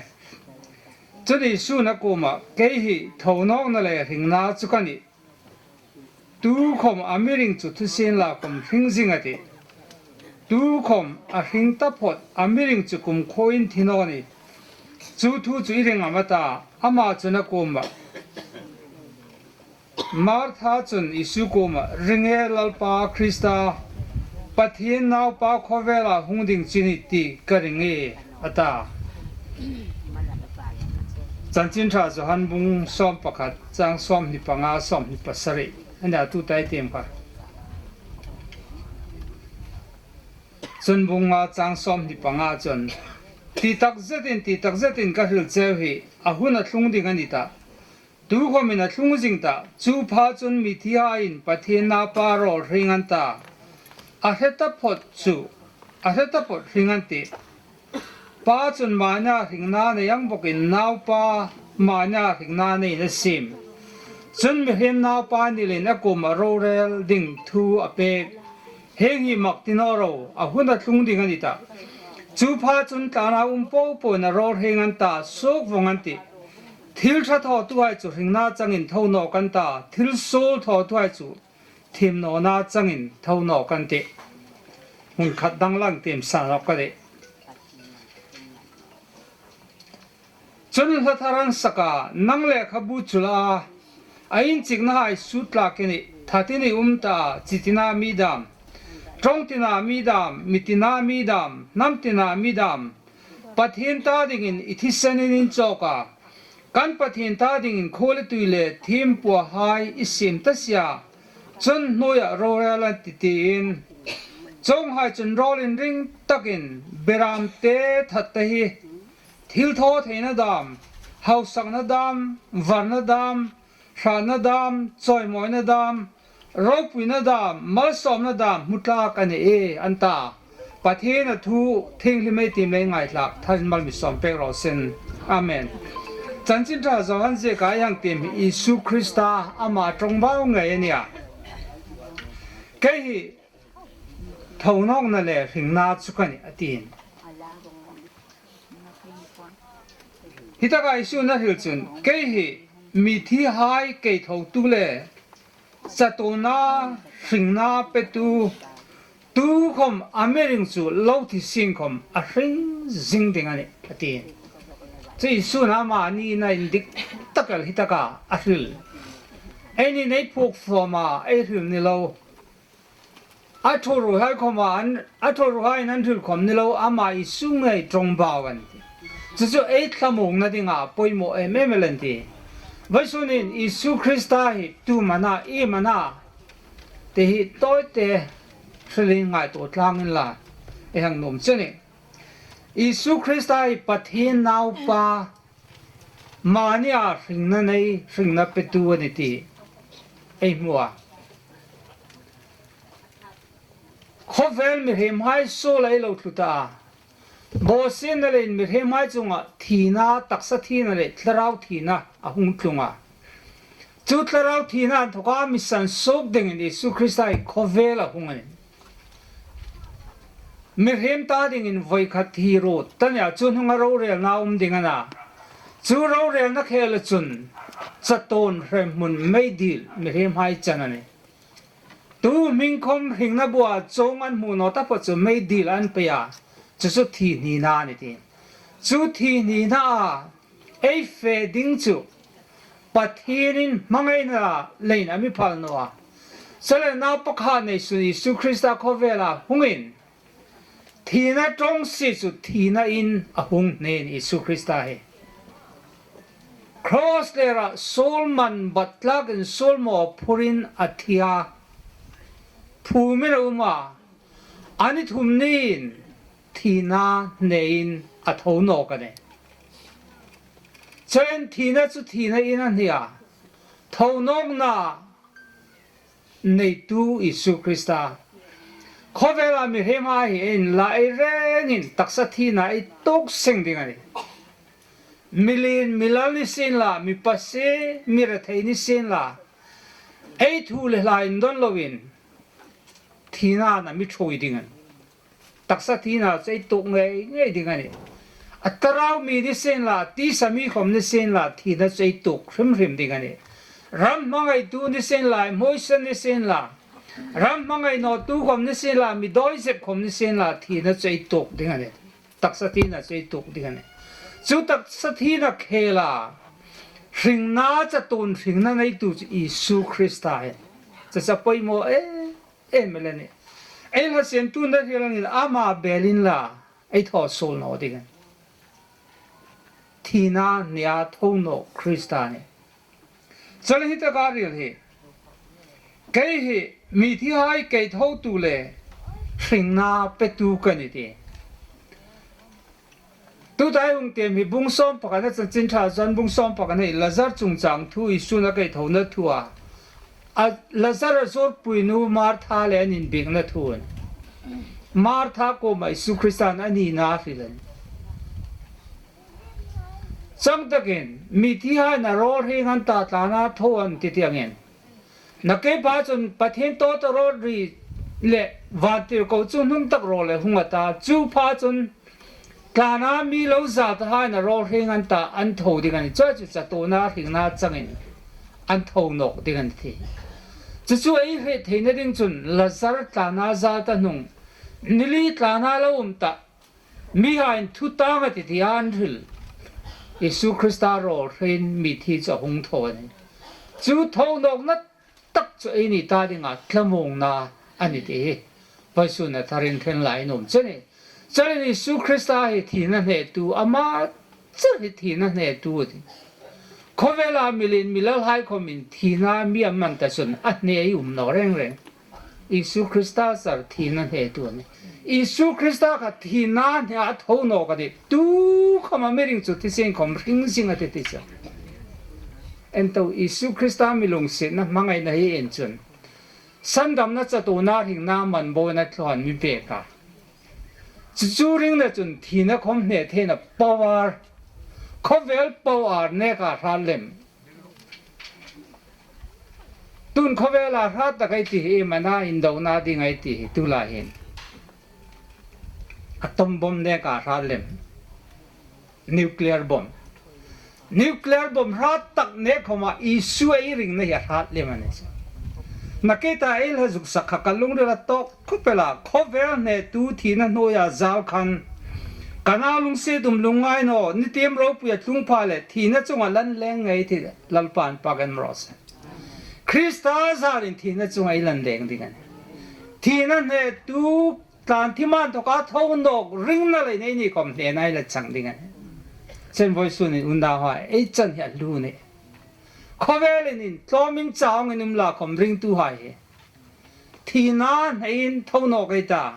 Chu ni sun a kuoma, kei hi tho nawkna le hringna chu ka nih. Tukhawm a mi ring chu thu sien la khawm hring zing a tih. Tukhawm a hring taphawt a mi ring chu kumkhuoin thi naw nih. Chu thu chu i ring am a ta, ama chun a kuoma. Martha chun Isu kuoma, ring e Lalpa Krista, Pathien Naupa khawvela hung ding chu i nih ti ka ring e, a ta. Chanchin Ṭha Johan bung sawm pakhat, chang sawmhni panga, sawmhni pasari. A nih a, tuta ei tiem kha. Chun bung nga chang sawmhni panga chun, ti tak zetin, ti tak zetin ka hril cheu hi, a hun a tlung ding a ni tah. Tukhawmin a tlung zing ta, chu pha chun mithihaiin Pathien Naupa rawl hring an ta, a hre taphawt chu, a hre taphawt hring an tih. Pa chun mania hringna nei ang bawkin Naupa mania hringna neiin a siem. Chun mihriem Naupa nilin a kuoma rorel ding thu a pek. Hieng hi mak ti naw ro, a hun a tlung ding a ni ta. Chu pha chun tlana um popoin a rawl hring an ta, suok vawng an tih. Thil ṭha thawtuhai chu hringna changin tho nawk an ta, thil suol thawtuhai chu thim nawna changin tho nawk an tih. Hun khat danglam tiem sa nawk ka tih. Chun hla thar an sak a, nang lekhabu chu la a, a inchiknahai sut tlak i nih, that i nih um ta, chi tina mi dam, ṭawng tina mi dam, mi tina mi dam, hnam tina mi dam, Pathien ta dingin i thisen in inchawk a, kan Pathien ta dingin khuol le tui le thim puahai i siem ta si a, chun hnuoia rorel an tih, tiin. Chuonghai chun rawl inring takin, beramte that te hi, thil thaw theina dam, hausakna dam, varna dam, hratna dam, chawimawina dam, ropuina dam, malsawmna dam hmu tlak a nih, an ta. Pathien a thu thienghlim ei tiem le ei ngaithlak tharin mal mi sawm pek raw se. Amen. Chanchin Ṭha Johan zieka ei hang tiem hi Isu Krista ama ṭawngbau ngei a nih a. Kei hi tho nawkna le hringna chu ka nih, a ti. Hi taka Isu'n a hril chun, kei hi mithihai kei thotu le chatuona hringna petu, tukhawm a mi ring chu lo thi sien khawm a hring zing ding a nih, a ti. Chu Isu'n ama nina indik tak el hi taka a hril. Eini nei phuok fawm a ei hril ni lo. A thuruolhai khawma an, a thuruolhaiin an hril khawm ni lo, ama Isu ngei ṭawngbau an ti. Chu chu ei thlamuongna dinga poimaw em em el an ti. Vawisunin Isu Krista hi tu am a na, iem a na, ti hi tawite hrilin ngaituo tlangin la, ei hang nuom che a nih. Isu Krista hi Pathien Naupa, mania hringna nei, hringna petu a nih ti ei hmu a. Khawvel mihriemhai suola ei lo thlu ta a. Bawsietna leiin mihriemhai chunga thina, taksa thina le thlarau thina a hung tlung a. Chu thlarau thina inthoka mi sansuok dingin Isu Krista hi khawvela hung a nih. Mihriem ta dingin voi khat thi ruot ta nia, chu hnunga rorelna um ding a na. Chu rorelna khela chun chatuon hremhmun meidil mihriemhai chan a nih. Tu hming khawm hringna bua chuong an hmu naw taphawt chu meidil an pei a, chu chu thi hnina a nih ti. Chu thi hnina a ei fe ding chu Pathienin hmangaina leiin a mi phal naw a. Chule Naupa kha neisun Isu Krista khawvela hungin, thina ṭawngsie chu thina in a hung hneen Isu Krista hi. Cross lera suol man bat tlakin suol maw phurin a thi a. Phumin a um a. A ni thum niin thina hnein a tho nawk a nih. Chuleiin thina chu thina in a hni a. Tho nawkna neitu Isu Krista. Khawvela mihriemhai hi ei inla ei rengin taksa thina ei tuok seng ding a nih. Mi lien mi lal ni sien la, mi pasie, mi rethei ni sien la, ei thu le hla indawn loin thina'n a mi ṭhuoi ding a nih. Taksa thina chu ei tuok ngei ngei ding a nih. A thlarau mi ni sien la, tisa mi khawm ni sien la, thina chu ei tuok hrim hrim ding a nih. Ram hmangaitu ni sien la, hmawisa ni sien la, ram hmangai nawtu khawm ni sien la, mi dawizep khawm ni sien la, thina chu ei tuok ding a nih. Taksa thina chu ei tuok ding a nih. Chu taksa thina khela hringna, chatuon hringna neitu chu Isu Krista hi. Chu chu a poimaw em em el a nih. Ei hla siemtu'n a hril angin ama belin la ei thaw suol naw ding a nih. Thina hnein a tho nawk Krista a nih. Chule hi taka a hril hi, kei hi mithihai kei thotu le hringna petu ka nih ti. Tuta ei hung tiem hi bung sawm pakhatna Chanchin Ṭha Johan bung sawm pakhatna hi Lazar chungchang thu Isun a kei thona thu a. A Lazar a zuorpui nu Martha le an inbiekna thu a nih. Martha kuoma Isu Kristan a nina a hril a nih. Chang takin, mithihai na rawl hring an ta tlana tho an ti ti angin. Nakie pha chun Pathien tawtawrawt ri le vantirko chu hnungtak rawl le hung a ta. Chu pha chun tlana mi lo zaltahai na rawl hring an ta an tho ding a nih. Chu chu chatuona hringna changin an tho nawk ding a nih ti. Chu chu ei hriet theina ding chun Lazar tlana zal ta hnung. Ni li tlana lo um ta. Mihaiin thu tang a ti ti an hril. Isu Krista rawl hringin mithi chu a hung tho a nih. Chu tho nawkna tak chu eini ta dinga thlamuongna a nih ti hi vawisun a tharin thlen lai nuom che ni. Chuleiin Isu Krista hi thina hnetu, ama char hi thina hnetu a nih. Khawvela mi lien mi lalhai khawmin thina mi an man ta chun a hne ei um naw reng reng. Isu Krista char thina hnetu a nih. Isu Krista kha thina hne a tho nawk a nih. Tu khawma mi ring chu thisen khawm hring zing a ti ti chu. Ento Isu Krista mi lunginsietna hmangaina hi en chun sandamna chatuona hringna man bawina thlawn mi pek a. Chu chu ringna chun thina khawm hne theina power, khawvel power neka hrat lem. Tun khawvela hrat tak ei ti hi, mana indona ding ei ti hi, tulai hin. Atom bomb neka hrat lem. Nuclear bomb. Nuclear bomb hrat tak nek khawma Isu ei ringna hi a hrat lem a nih. Nakie ta ei la zuk sak kha ka lungrila tawk khawp el a, khawvel hnetu thina hnuoia zal khan. Ka nau lungsiet um lungngai naw, ni tiem ropuia tlung pha le, thina chunga lan leng ngei ti Lalpan pak en rawh se. Krista zarin thina chunga ei lan leng ding a nih. Thina hnetu tlan thim an tawka tho nawk ringna lei nei ni khawm hnena ei la chang ding a nih. Chen vawisun hin unauhai, ei chan hi a hlu a nih. Khawvelin intlawmin chawngin um la khawm ringtuhai hi. Thina hnein tho nawk ei ta.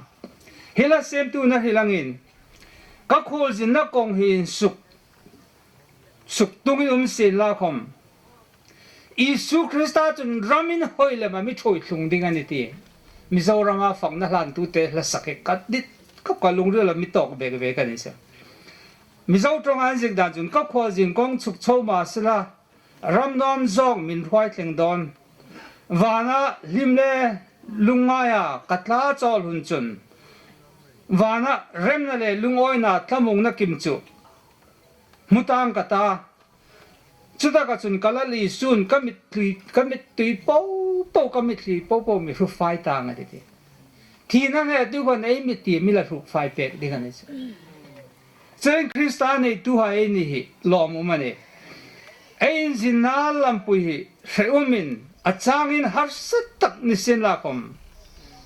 Hi la siemtuna hi langin. Ka khuolzinna kawng hi insuk. Suk tungin um sien la khawm. Isu Krista chun ram inhawi lema mi ṭhuoi tlung ding a nih ti. Mizorama fakna hlantute hla sak hi ka dit, ka, ka lungrila mi tawk bek bek a ni se. Mizo ṭawnga inziek dan chun ka khuolzin kawng chhuk chho ma sela, ram nuom zawng min hruai thleng dawn. Vana hlim le lungngaia ka tla chawl hun chun. Vana remna le lungawina thlamuongna kim chu. Hmu tang ka ta. Chutaka chun ka Lal Isun ka mittui, ka mittui po po, ka mitthli po po mi hru fai tang a ti ti. Thina hnetu khan ei mittui mi la hru fai pek ding a ni chu. Chen Krista neituhai ei ni hi lawm um a nih. Ei inzinna lampui hi hreumin a changin harsa tak ni sien la khawm.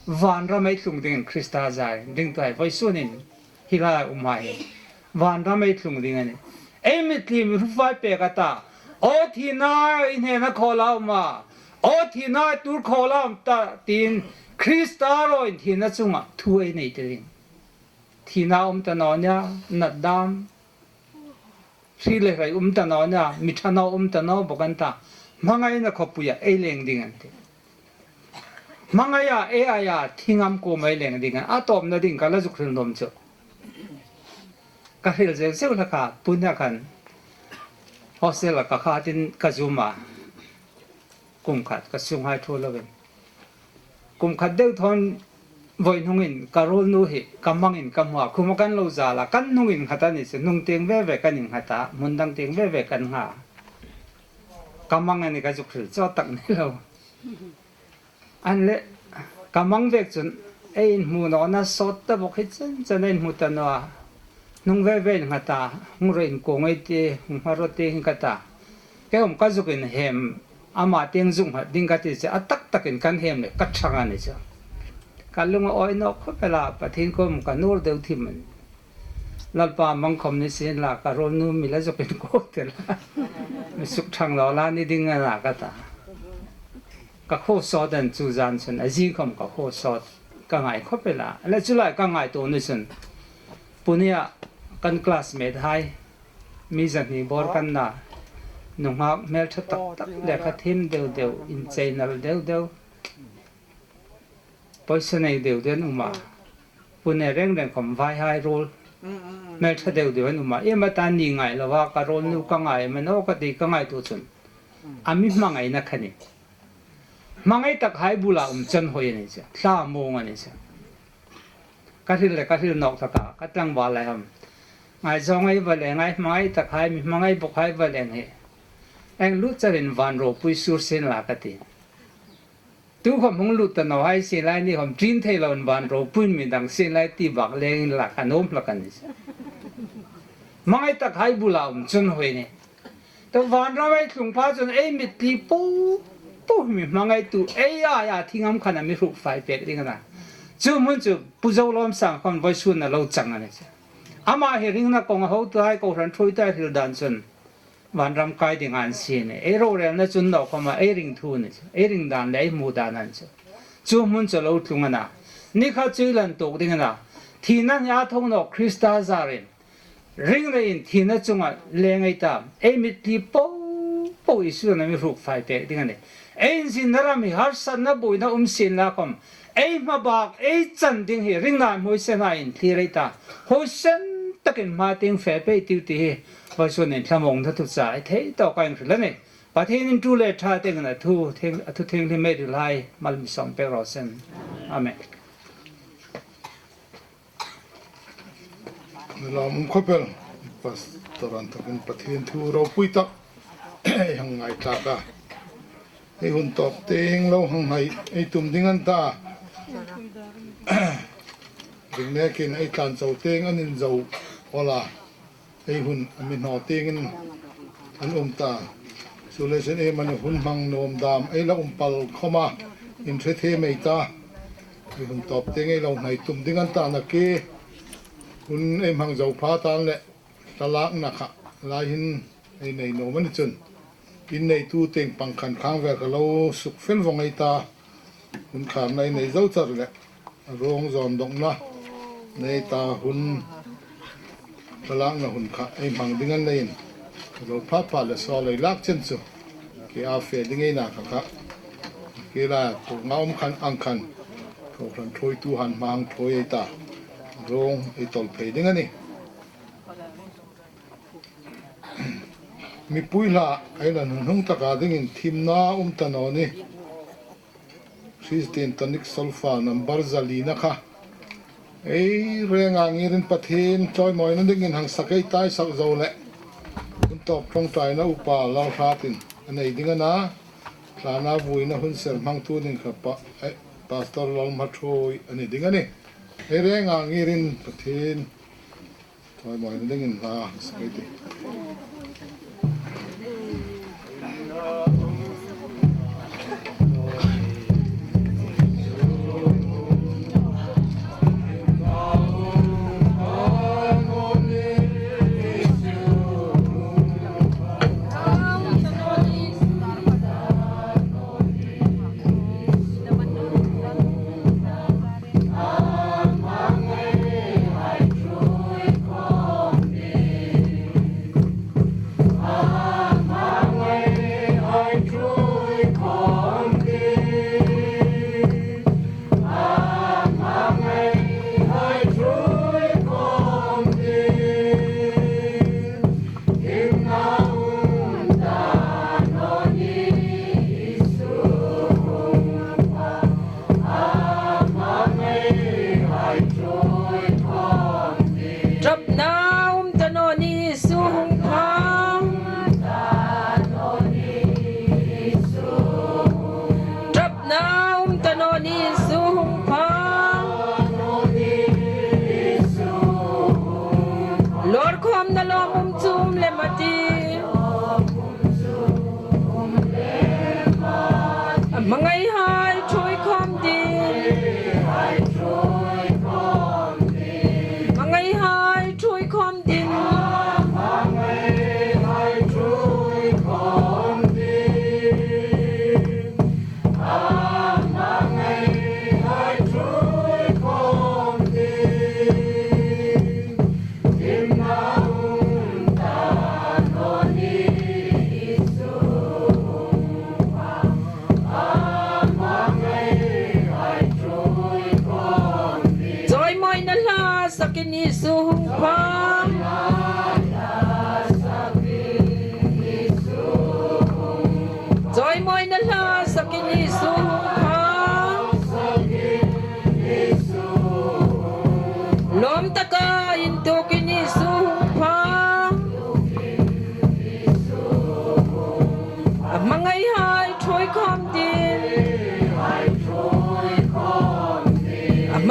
Vanram ei tlung dingin Krista zarin ringtuhai vawisun hin hi la umhai hi. Vanram ei tlung ding a nih. Ei mitthli mi hru fai pek a ta. Aw thina i hnena khaw la um a. Aw thina i tuor khaw la um ta tiin Krista rawn thina chunga thu ei nei ta ding. Thina um ta naw nia, nat dam. Hri le hrei um ta naw nia, mi ṭha naw um ta naw bawk an ta. Hmangaina khawpuia ei leng ding an ti. Hmangaia, ei aia, thi ngam kuoma ei leng ding an. A tawpna ding ka la zuk hril nuom chu. Ka hril zeu zeu hlak a, punia khan. Hostel-a ka khatin ka zum a. Kum khat ka sunghai thu lovin. Kum khat deu thawn voi hnungin ka ruolnu hi ka mangin ka hmu a. Khuma kan lo zal a, kan hnungin nghat a ni chu, hnung tieng ve ve kan innghat a, hmun dang tieng ve ve kan ngha. Ka mang a ni ka zuk hril chawt tak ni lo. An leh, ka mang vek chun, ei inhmu nawna sawt ta bawk hi chen chen ei inhmu ta naw a. Hnung ve ve innghat a, hung ro inkuo ngei ti, hung hma ro ti hi ka ta. Kei khawm ka zuk inhem, ama tieng zuk nghat ding ka ti che, a tak takin kan hem le, ka ṭhang a ni chu. Ka lung a awi nawk khawp el a, Pathien kuomah ka nuor deu thim a nih. Lalpa mang khawm ni sien la, ka ruolnu mi la zuk inkuo tel a. Mi suk ṭhang lo la ni ding a na ka ta. Ka khuo sawt an chu zan chun, a zing khawm ka khuo sawt, ka ngai khawp el a. Le chu lai ka ngaituo ni chun, punia Kan classmate hai, mi zahni bawr kan na, nunghak hmel ṭha tak tak, lekha thiem deu deu, incheinal deu deu, pawisa nei deu deu an um a. Pune reng reng khawm vaihai ruol hmel ṭha deu deu an um a. Iem a ta ni ngai lo a, ka ruolnu ka ngai a, mano ka ti ka ngaituo chun, a mi hmangaina kha ni. Hmangai tak hai bula um chun hawi a ni chu. Thlamuong a ni chu. Ka hril le ka hril nawk tak a, ka tlangval lai ham. Ngaizawng ei va leng, ngai hmangai tak hai, mi hmangai bawk hai va leng hi. Eng lut charin van ropui sur sien la ka ti. Tu khawm hung lut ta naw hai sien lai ni khawm ṭin thei loin van ropuiin mi dang sien lai ti bak lengin la ka nuom hlak a ni chu. Hmangai tak hai bula um chun hawi ni. Tu vanram ei tlung pha chun ei mitthli po po mi hmangaitu ei aia thing am khan a mi hruk fai pek ding a na. Chu hmun chu Pu Zolawmsang khawm vawisun a lo chang a ni chu. Ama hi ringna kawng a hotuhai, kohran ṭhuoituhai hril dan chun vanram kai ding an sie ni. Ei rorelna chun naw khawma ei ring thu ni chu. Ei ring dan le ei hmu dan a ni chu. Chu hmun chu lo tlung a na. Ni khat chu ei la intuok ding a na. Thina hi a tho nawk Krista zarin ring leiin thina chunga leng ei ta. Ei mitthli po po Isu a mi hruk fai pek ding a ni. Ei inzinna ram hi harsatna buoina um sien la khawm, ei hmabak ei chan ding hi ringna hmui se hna in thlir ei ta. Huoisen takin hma tieng fe pei ei tiu ti hi vawisun in thlamuongna thuchah ei thei tawk a inhril a ni. Pathienin tu le ṭha tieng a thu thienghlim ei hril hai mal mi sawm pek raw se. Amen. Lawmum khawp el, Pastor an takin Pathien thu ropui tak ei hang ngaithlak a. Ei hun tawp tieng lo hang hnai ei tum ding a ni ta. Ring nekin ei tlan zo tieng an inzo awl a. Ei hun a mi hnaw tiengin an um ta. Chu le chen ei mani hun hmang nuom dam ei la um pal khawma inhre thiem ei ta. Ei hun tawp tieng ei lo hnai tum ding a ni ta nakie. Hun ei hmang zo pha tan le thlalakna kha lai hin ei nei nuom a ni chun, in neitu tieng pang khan khang vel kha lo suk fel vawng ei ta. Hun kharna ei nei zo char le ruong zawn dawkna nei ta, hun thlalakna hun kha ei hmang ding a ni leiin, lo pha pha le sawl ei lak chen chu, ke a fe ding ei na kha kha, ke la ko nga um khan ang khan, kohran ṭhuoitu han hmang ṭhuoi ei ta, ruong ei tawl phei ding a nih. Mipui hla ei la hnuhnung taka dingin thimna um ta naw ni. Christian tonic solfa number zalina kha ei renga ngirin Pathien chawimawina dingin hang sak ei ta, ei sak zo le hun tawp ṭawngṭaina upa Lalhratin a nei ding a na. Thlana vuina hun ser hmangtu ding kha pa, eh, Pastor Lalhmaṭhuoi a ni ding a nih. Ei renga ngirin Pathien chawimawina dingin hla hang sak ei tih.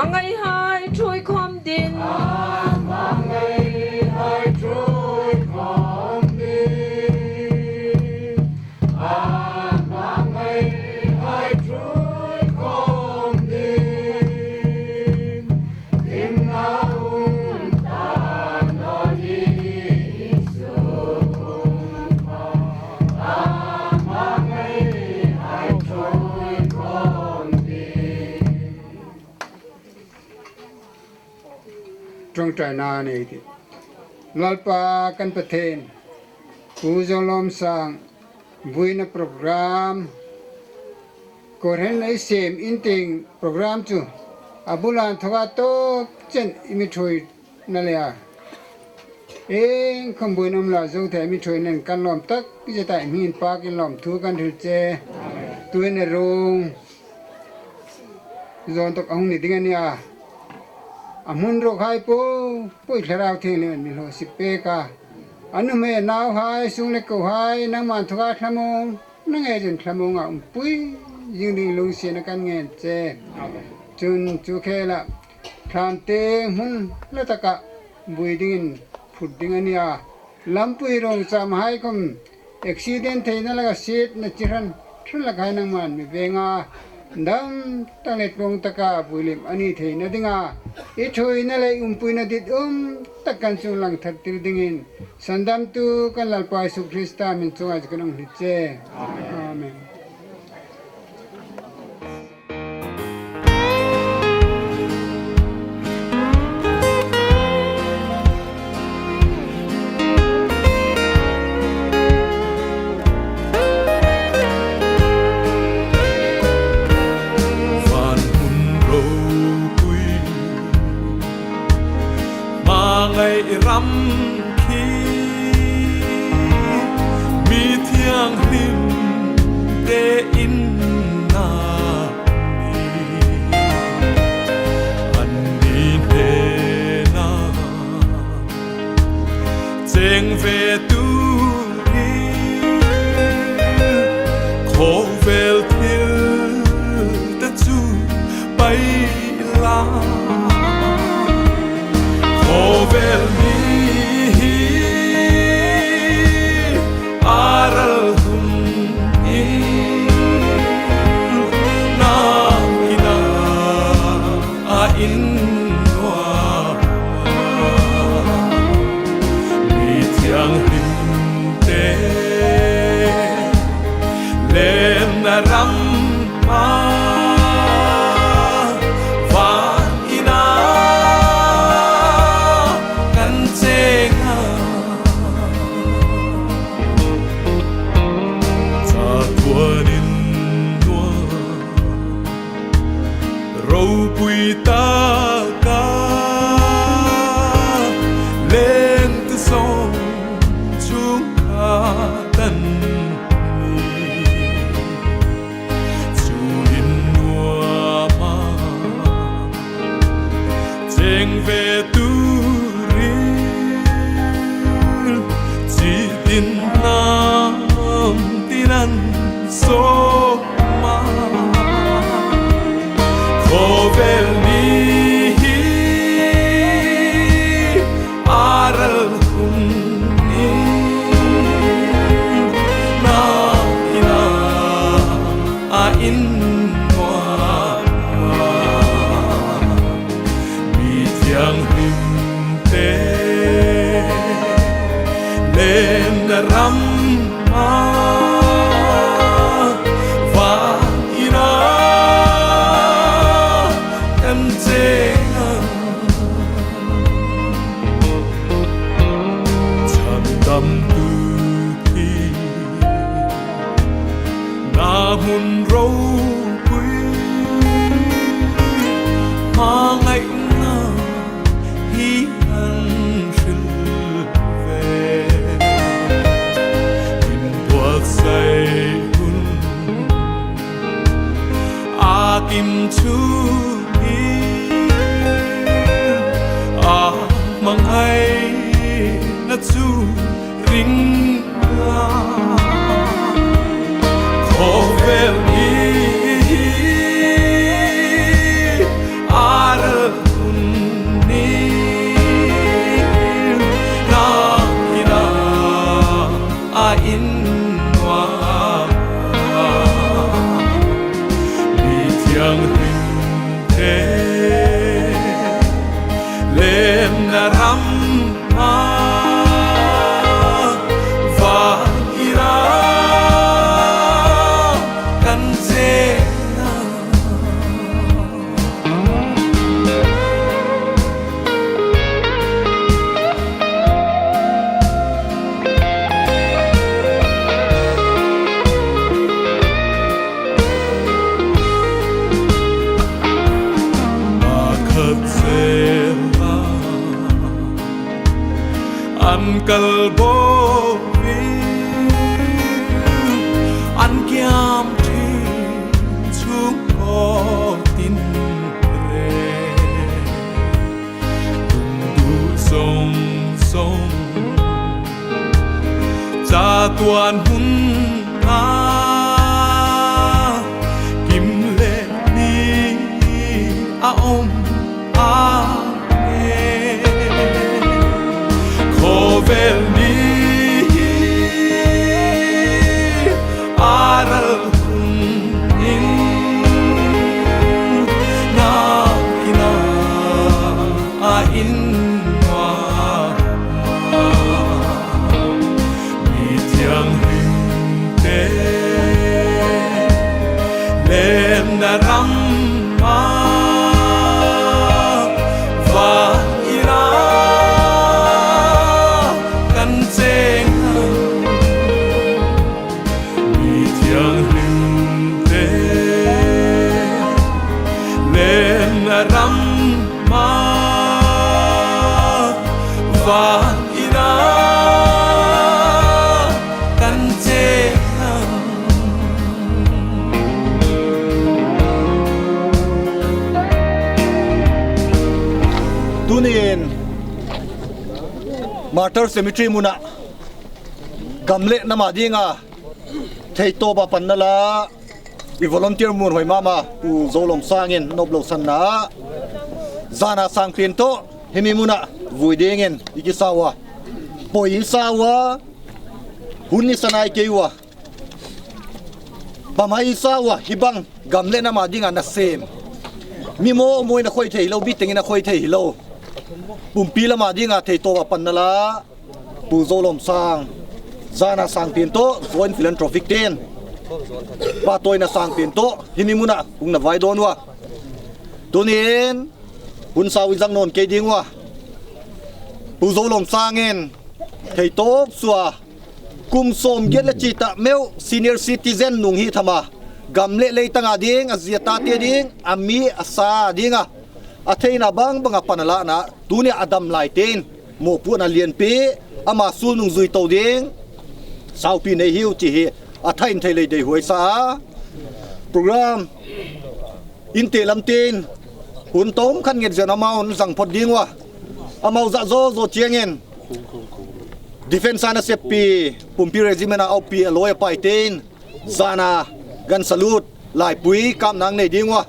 Hmangaihai ṭhuoi khawm ding. Ṭawngṭaina nei ti. Lalpa kan Pathien, Pu Zolawmsang buoina program, kohran ei siem in tieng program chu a bula inthoka tawp chen i mi ṭhuoi na le a. Iengkhawm buoina um lo zo thei mi ṭhuoinain kan lawm tak zet a, i hming inpakin lawmthu kan hril che. Tuhin a rung zawn tak a hung ni ding a nih a. A hmun ruokhai po po Thlarau Thienghlimin mi hlawsip pek a. A nuhmei nauhai, sung le kohai, nangma inthoka thlamuong, nang ngei chun thlamuonga umpui zing ding lunginsietna kan ngen che. Chun chu khela thlam te hmun hla taka buoi dingin phut ding a nih a. Lampui rong cham hai khawm accident theina laka sietna chi hran hran laka hai nangman mi veng a. Dam tak le tlawng taka buoi lem a ni theina dinga i ṭhuoina le umpuina ditum tak kan chungah lang thar tir dingin, Sandamtu kan Lalpa Isu Krista hming chunga kan hung hni che. Amen. Van hmun ropui, hmangai ram khi, mi thianghlim te inna ni, anni hnena cheng ve turin, khawvel thil te chu pei la. Khawvel mi hi a ral hum in, na ina a innuam a, mi thianghlim te lenna ram a, van ina kan cheng a. Chatuan innuam, ropui taka lengtu sawm chungah kan ni. Chu innuama cheng ve turin, chi tin hnam tin an sawm a. Khawvel mi hi a ral hum in, na ina a innuam a, mi thianghlim te lenna ram a, van ina kan cheng a. Changdamtu thina hmun ropui, hmangaina hi an hril ve. An kal bawk, an kiam ṭhin chung aw tin re. Tum tu song song, chatuon hun a kim le ni a um a nge. Khawvel ni a ral hung in, na ina a in wa. Mi thianghlim te lemna rama van ina kan cheng. Mi thianghlim te lemna rama van ina kan cheng. Tunin Martyr Cemetery hmuna gam le nam a dinga theitawpa panna la i volunteer mun hoi mama Pu Zolawmsangin nop lo sanna zana sangpin tawh hi mi hmuna vui dingin i kisau a. Poi i sau a, hun i sanai kei ua. Bamai i sau a, hi bang gam le nam a dinga nasem. Mi maw maw ina khoi thei lo, mi tengin a khoi thei hi lo. Pumpi lama dinga theitawpa panna la Pu Zolawmsang zana sangpin tawh Joint Philanthropic tein patawina sangpin tawh hi mi hmuna hung na vai dawn ua. Tunin hun sau i zang nawn kei ding ua. Pu Zolawmsangin theitawp suoa kum sawmgiat le chita meu senior citizen nung hi thama gam le leitanga ding, a zi a tate ding, a mi a sa dinga a theina bang banga pan a lana tunia a dam lai tein mawpuina lienpi ama suol nung zui to ding saupi nei hi u chi hi a thain thei lei dei huoi sa a. Program in te lam tein hun tawm khan nget zen amau zang phot ding ua. Amau zah zo zo chiengin Defence a na seppi Pumpi Regiment a aupi a loi a pai tein zana gan salute laipui kam nang nei ding ua.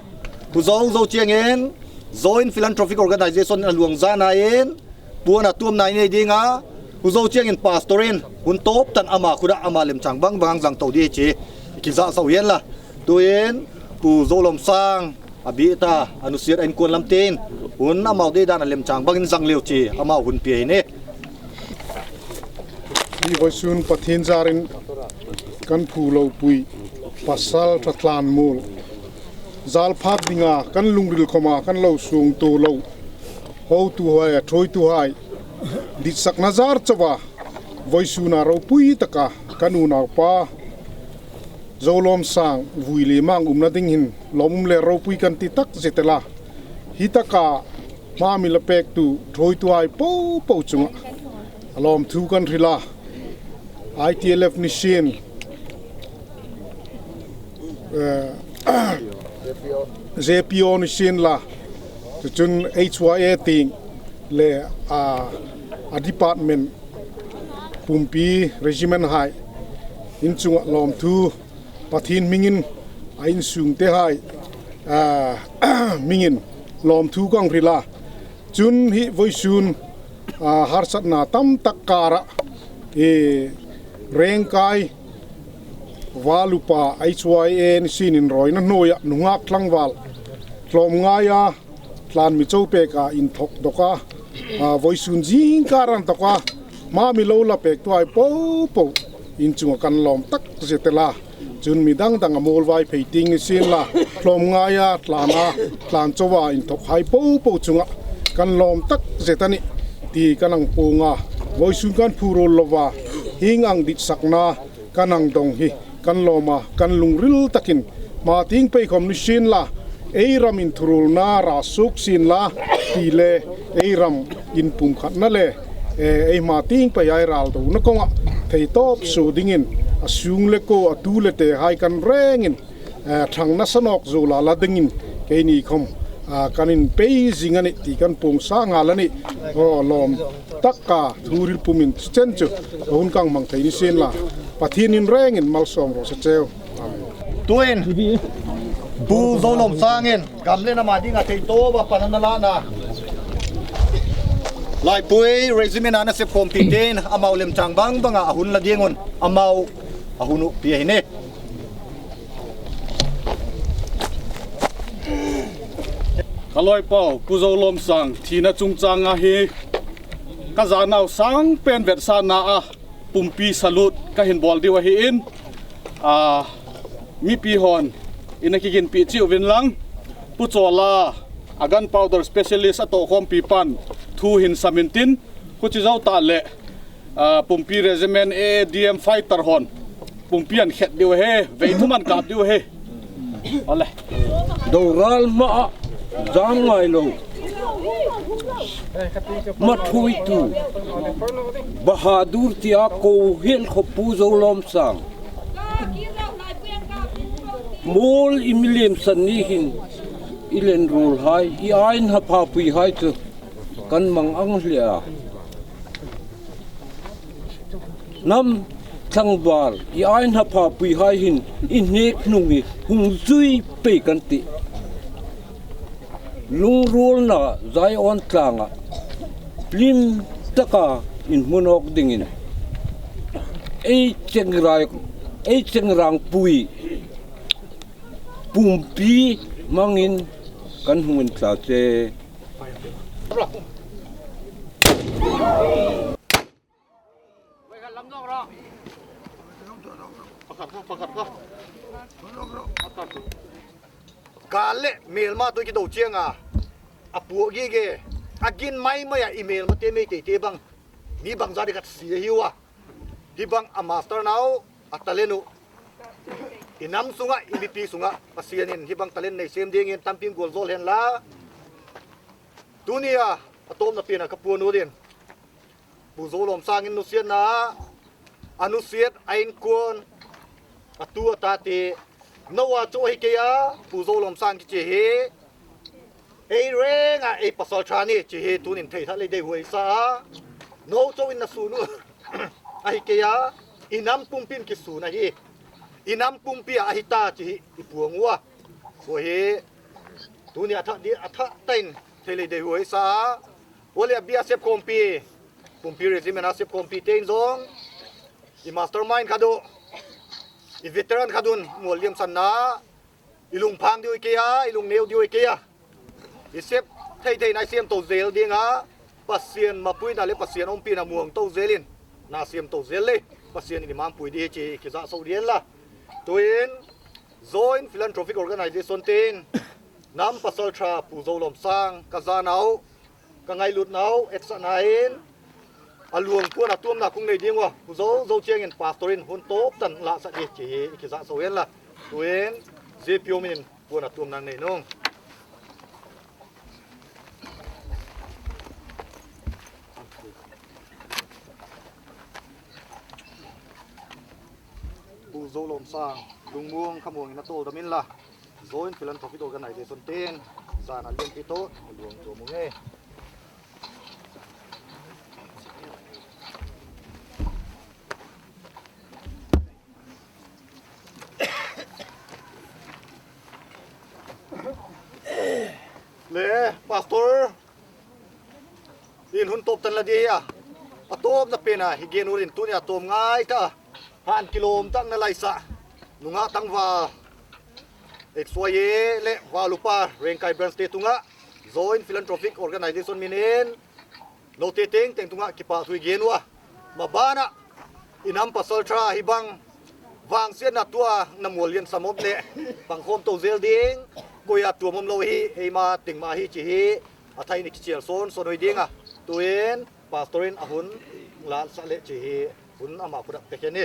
Pu zo zo chiengin Joint Philanthropic Organization a luong zana in puon a tuom nai nei dinga, pu zo chiengin pastor in hun tawp tan ama khuta ama lemchang bang bang zang to di chi ki za zo yen la. Tuin Pu Zolawmsang a bi ta a nusiat a inkuan lam tein hun amau dei dan a lemchang bangin zang leu chi amau hun pia hi ni. Hi vawisun Pathien zarin kan phu lo pui pasal ṭha tlan mul zal phak dinga kan lungril khoma kan lo sung tu lo hotuhai a ṭhuoituhai ditsakna zar chauha vawisuna ropui taka kan unaupa Zolawmsang vui le mang umna ding hin lawmum le ropui kan ti tak zet el a. Hi taka hma mi la pektu ṭhuoituhai popo chunga a lawmthu kan hril a. I T L F ni sien, eh, Z P O ni sien la, chu chun H Y A tieng le a, a department pumpi regiment hai in chunga lawmthu Pathien hmingin a insungte hai, a, hmingin lawmthu kan hril a. Chun hi vawisun, a, harsatna tam tak kara, e, Rengkai val upa H Y A ni sienin rawina hnuoia nunghak tlangval tlawmngaia tlan mi chau peka inthok dawka, a, vawisun zingkar an thawka hma mi lo la pektuhai popo in chunga kan lawm tak zet el a. Chun mi dang dang a muolvai phei tieng ni sien la, tlawmngaia tlana tlan chauha inthokhai popo chunga kan lawm tak zet a nih ti kan hang puong a. Vawisun kan phu ruol lova hieng ang ditsakna kan hang dawng hi kan lawm a, kan lungril takin hma tieng pei khom ni sien la, Ei ram inthuruolna ra suok sien la ti le, ei ram inpumkhatna le, eh, ei hma tieng pei ei ral dona kawnga theitawp suo dingin, a sung le kuo, a tu le tehai kan rengin, eh, ṭhang nasa nawk zuol a la dingin keini khawm, ah, kan inpei zing a nih ti kan puong sa nghal a nih. Aw, lawm taka thu hril pumin chu chen chu a hun kan hmang thei ni sien la, Pathienin rengin malsawm raw se cheu. Tuin Pu Zolawmsangin gam le nam a dinga theitawpa pan a na lana, Laipui Regiment-a nasep khawmpui tein amau lem chang bang banga a hun la dingun amau a hun ukpui a hi nih. Ka lawipa Pu Zolawmsang thina chungchanga hi ka zanau sang pen vetsana a pumpi salute ka hin bawl ding a hi in, a, mipi hon in a kiginpi chiu vin lang, Pu Chawla, a gunpowder specialist a tawh khawmpui pan thu hin samin tin, khuchi zo ta le, a, pumpi regiment A A D M fighter hon pumpi an khet ding a hi, vei thum an kap ding a hi. Ole. Doral ma a zam ngai lo. Ma thui tu. Bahadur tia ko hiel kho Pu Zolawmsang. Mawl i mi lem san ni hin i len ruol hai, i ain ha pha pui hai chu kan mang ang hle a. Nam tlangval i ain ha pha pui hai hin i hnek hnung hi hung zui pei kan tih. Lungruolna Zion tlanga hlim taka in hmu nawk dingin ei cheng rai, ei cheng rang pui pumpi mangin kan hung intla che. Kal le hmelma tu ki do chianga a puo gige a gin mai mai a, i hmelma te mei te te bang mi bang za di khat si hi wa. Hi bang a master nau a talent u. I nam sunga, i mipi sunga Pasianin hi bang talent nei sem dingin tampin gual zol hen la. Tunia a tawpna pena ka puon u din Pu Zolawmsangin nusiatna, a nusiat a inkuan, a tu a ta te, nawa chu hi kei a, Pu Zolawmsang ki che hi. Ei renga ei pasalṭha ni chi hi tunin thei tha lei dei huoi sa a. No chauin na sun u. A hi kei a, i nam pumpin ki sun a hi. I nam pumpi a hi ta chi hi i puong u a. Bo hi tuni a tha di, a tha tain thei lei dei huoi sa a. Bo le a bia sep khawmpi, pumpi regiment a sep khawmpi tein zong i mastermind khat u, i veteran khat un mual liam sanna, i lungphang diu i kei a, i lungneu diu i kei a. I sep thei thei na i siem to zel ding a, Pasian mapuina le Pasian ompina muang to zelin na siem to zel le, Pasianin i mampui di hi chi ki za so dien la. Tuin Joint Philanthropic Organization tein nam pasalṭha Pu Zolawmsang ka zanau, ka ngailut nau, et sa nain, a luong puon a tuomna kung nei ding u a, Pu Zo, zo chiangin pastorin hun tawp tan la sa di chi hi ki za so hen la. Tuin, J P O min puon a tuomna nei nung. Pu Zolawmsang, lungmuang khamuangin a tawl damin la. Joint Philanthropic Organization tein zana lian pi to luang tuom u nge. Le, Pastor, in hun tawp tan la di hi a. A tawpna pena hi gen urin tunia tawm ngai ta. Han kilawm tak na laisa. Nunga tangval X Y A le Valupa Rengkai Branch te tunga Joint Philanthropic Organization minin note teng teng tunga kipahthu i gen u a. Mabana i nam pasalṭha hi bang vangsiatna tua na mual lian samop le pangkhawm to zel ding, koia tuom om lo hi, eima ting ma hi chi hi, a thai ni kichial son son hoi ding a. Tuin, pastorin a hun la sa le chi hi, hun ama kuda pek ni.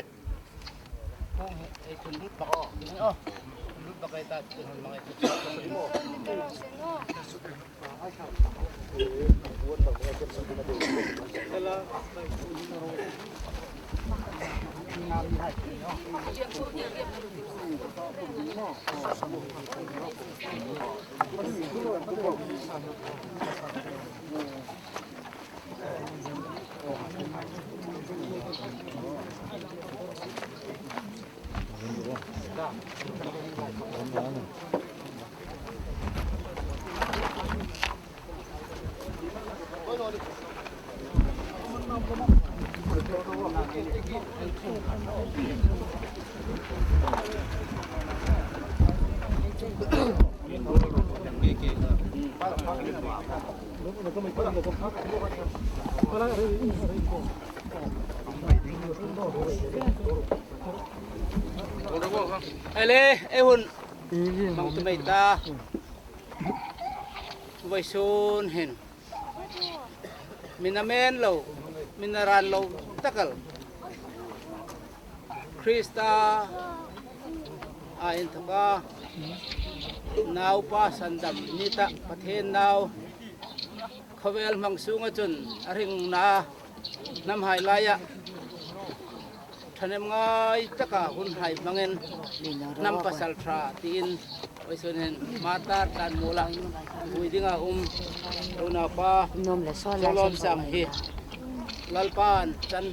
Ele, ei hun hmang tum ei ta. Vawisun hin mi namen lo, mi naran lo tak el Krista a inthawka naupa sandam ni ta, Pathien nau khawvel hmang sunga chun a ringna hnam hai laia thahnem ngai taka hun hai hmangin hnam pasalṭha tiin vawisun hin Martar tlanmuola vui dinga um unaupa Zolawmsang hi Lalpan chan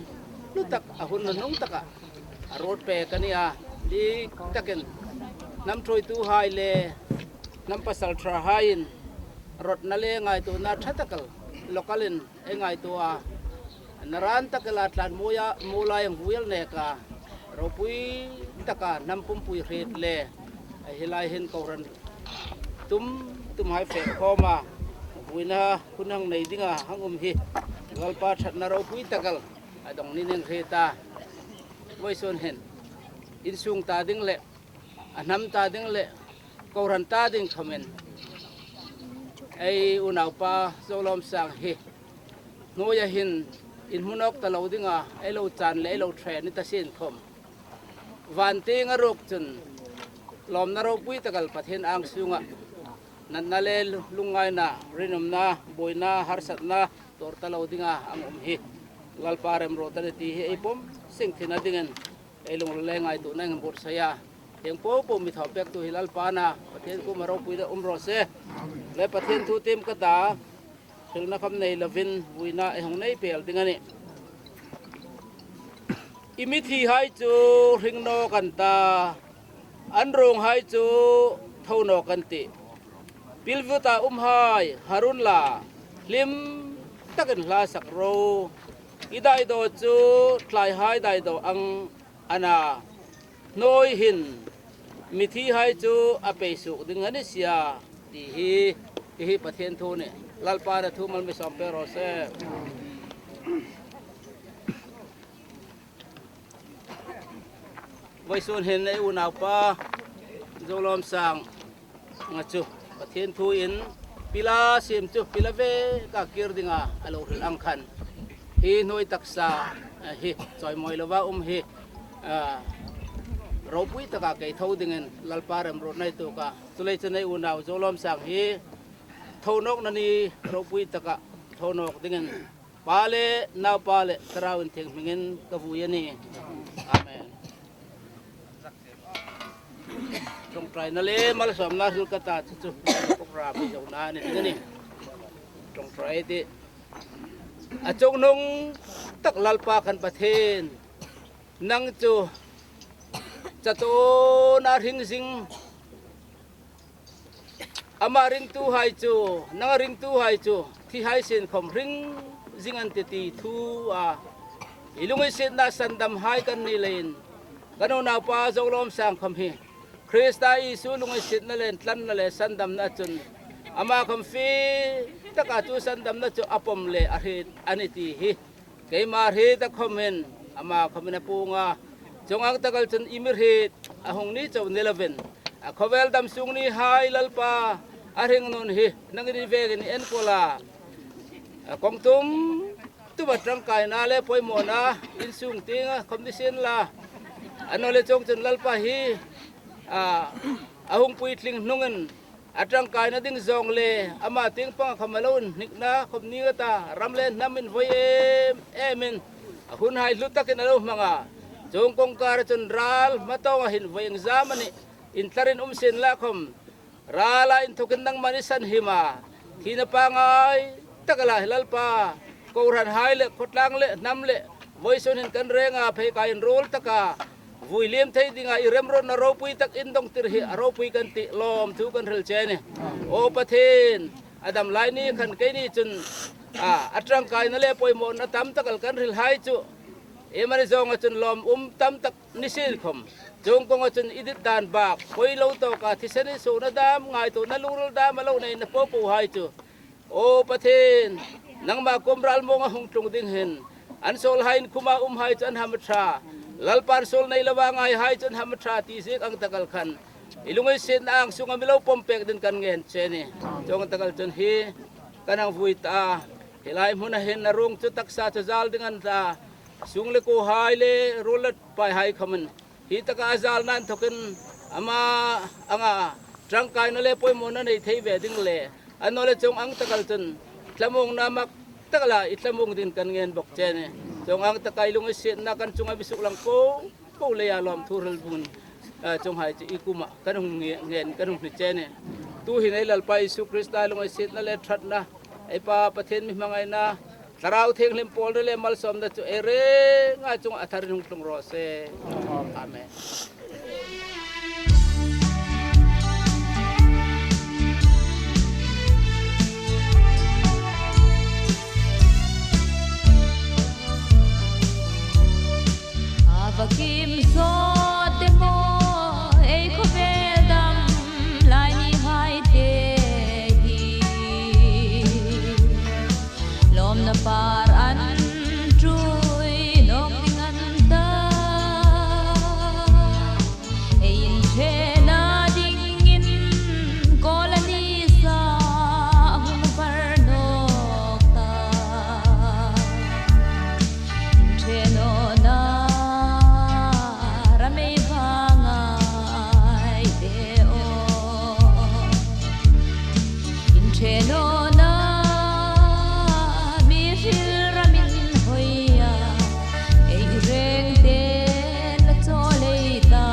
hlu tak a hun hnung taka a ruot pek a nih a, dik takin hnam ṭhuoituhai le hnam pasalṭhahaiin rawtna le ngaituona ṭha tak el local-in ei ngaituo a, naran tak ela tlanmuola, muolai ang vuial neka ropui taka hnam pumpui hriet le hi lai hin kohran tum tumhai fe khawma vuina hun hang nei dinga hang um hi Lalpa ṭhatna ropui tak el a dawng niin ei hriet a. Vawisun hin insung ta ding le a hnam ta ding le kohran ta ding khawmin ei unaupa Zolawmsang hi hnuoia hin inhmu nawk ta lo dinga ei lo chan le ei lo ṭhe ni ta sien khawm, van tienga ruok chun lawmna ropui tak el Pathien ang sunga natna le lungngaina, rinumna, buoina, harsatna tuor ta lo dinga ang um hi Lalpa remruot a nih ti hi ei pawm seng theina dingin ei lungril le ngaituona ei buotsai a. Hieng po po mi thaw pektu hi Lalpa a nih a, Pathien kuoma ropui deu um raw se. Le Pathien thu tiem ka ta, hrilna khawm nei lovin vuina ei hung nei pel ding a nih. I mithihai chu hring nawk an ta, an ruonghai chu tho nawk an tih. Pilvuta umhai, harun la, hlim takin hla sak ro. I daidaw chu tlaihai daidaw ang a nih a. Hnuoi hin mithihai chu a pei suok ding a ni si a, ti hi, hi hi Pathien thu a nih. Lalpan a thu mal mi sawm pek raw se. Vawisun hin ei unaupa Zolawmsang nga chu Pathien thuin pila siem chu pila ve ka kir dinga a lo hril ang khan hi hnuoi taksa, eh, hi chawimawi lova um hi, ah, ropui taka kei tho dingin Lalpa remruotna ei tuok a. Chuleiin ei unau Zolawmsang hi tho nawkna ni ropui taka tho nawk dingin Pa le Naupa le Thlarau Inthieng hmingin ka vui a nih. Amen. Ṭawngṭaina le malsawmna hril ka ta chu chu program hi zona ni ding a nih. Ṭawngṭai ti. A chungnung tak Lalpa kan Pathien, nang chu chatuona hring zing, ama ringtuhai chu, nanga ringtuhai chu thi hai sien khawm hring zing an tih ti thu a, i lunginsietna sandamhai kan ni leiin kan unaupa Zolawmsang khawm hi Krista Isu lunginsietna le tlanna le sandamna chun ama khawm fie taka chu sandamna chu a pawm le a hriet a nih ti hi keima hriet a khawmin ama khawmin a puong a. Chuong ang tak el chun i mi hriet a hung ni chau ni lovin, a khawvel dam sung nihai Lalpa, a hringnun hi nangin i vengin i enkawl a. A kawng tum tuma ṭangkaina le pawimawna insung tienga khawm ni sien la, a naw leh chuong chun Lalpa hi, a, a hung puitling hnungin a ṭangkaina ding zawng le ama tieng panga khawm a lo inhnikna khawm ni ngei ta, ram le hnam invoi em emin a hunhai hlu takin a lo hmang a. Chuong kawngkara chun ral hmatawnga hin voi engzam a nih, inthlarin um sien la khawm, rala inthokin nangman i sanhim a, thina pangngai tak a la hi Lalpa, kohranhai le khawtlang le hnam le vawisun hin kan renga pheikai inruol taka vui liem thei dinga i remruotna ropui tak in dawngtir hi a ropui kan tih lawmthu kan hril che a nih. Aw Pathien, a dam lai ni khan keini chun, a, a ṭangkaina le poimawna tam tak el kan hrilhai chu, iemani zawnga chun lawm um tam tak ni sien khawm, chuong kawnga chun i dit dan bak, poi lo tawka thisen i suokna dam, ngaituona lungril dam a lo neina popohai chu, aw Pathien, nangma kuom ral mawnga hung tlung ding hin, an sawlhai inkhuma umhai chu an hamṭha, Lalpan suol nei lova ngaihai chu an hamṭha ti ziek ang tak el khan, i lunginsietna ang sunga mi lo pawm pek dingin kan ngen che a nih. Chuong ang tak el chun hi kan hang vui ta a, hi lai hmuna hin a ruong chu taksa chu zal ding a ni ta, sung le kuohai le ruol le paihai khawmin hi taka a zalna inthokin ama anga ṭangkaina le poimawna nei thei ve ding le, a naw leh chuong ang tak el chun thlamuongna mak tak la i thlamuong dingin kan ngen bawk che a nih. Chuong ang taka i lunginsietna kan chunga mi suklang popo leia lawmthu hril bun, a, chuonghai chu i kuoma kan hung nge-, ngen kan hung hni che a nih. Tuhin ei Lalpa Isu Krista lunginsietna le ṭhatna, ei Pa Pathien mi hmangaina, Thlarau Thienghlim pawlna le malsawmna chu ei renga chunga a tharin hung tlung raw se. Amen. A va kim sawt de maw, ei khawvel dam lai ni hai te hi. Lawmna par an ṭui nawk ding an ta. Ei inṭhena dingin kawla ni sa a hung var nawk ta. Inṭhe nawna ram ei hmangai te aw. Inṭhe nawna mi hril ram inhoi a, ei rengte la chawl ei ta.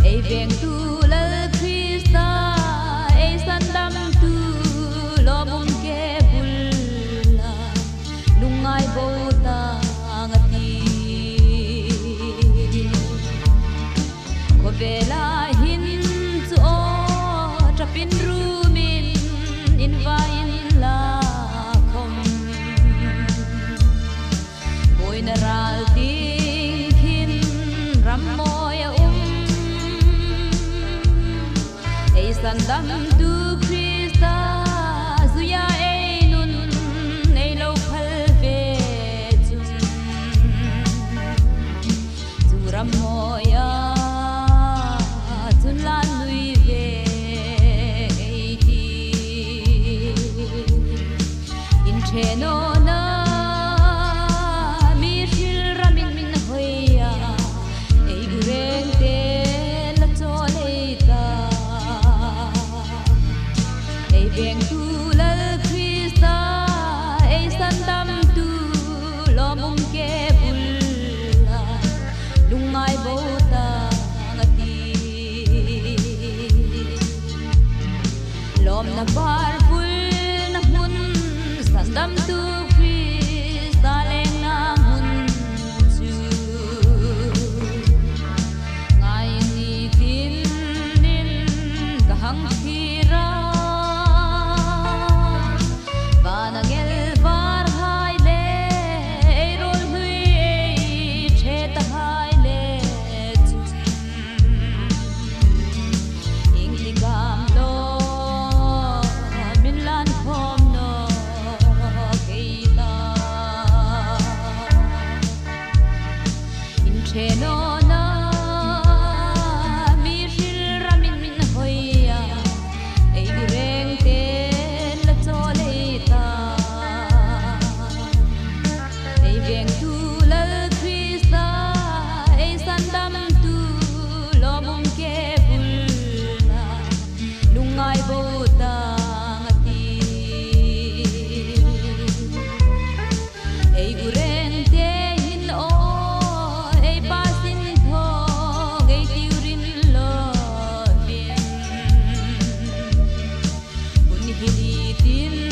Ei vengtu Lal Krista, ei sandamtu lawmum ke bula, lungngai bo ta ngat ti. Khawvela hin chu aw, ṭapin rumin in va inla khawm, buoina ral ding khin ram mawi a um. Ei sandamtu Krista zuia ei nun ei lo phal ve chun, chu ram mawia chun la nui ve ei ti. Inṭhe nawna mi hril ram inhoi a, ei rengte la chawl ei ta. Ei vengtu Lal Krista, ei sandamtu lawmum ke bula, lungngai bo ta ngat ti. Lawmna par vulna hmun, sandamtu Krista lengna hmun chu ngai ni tinin ka hang thlir a. Tin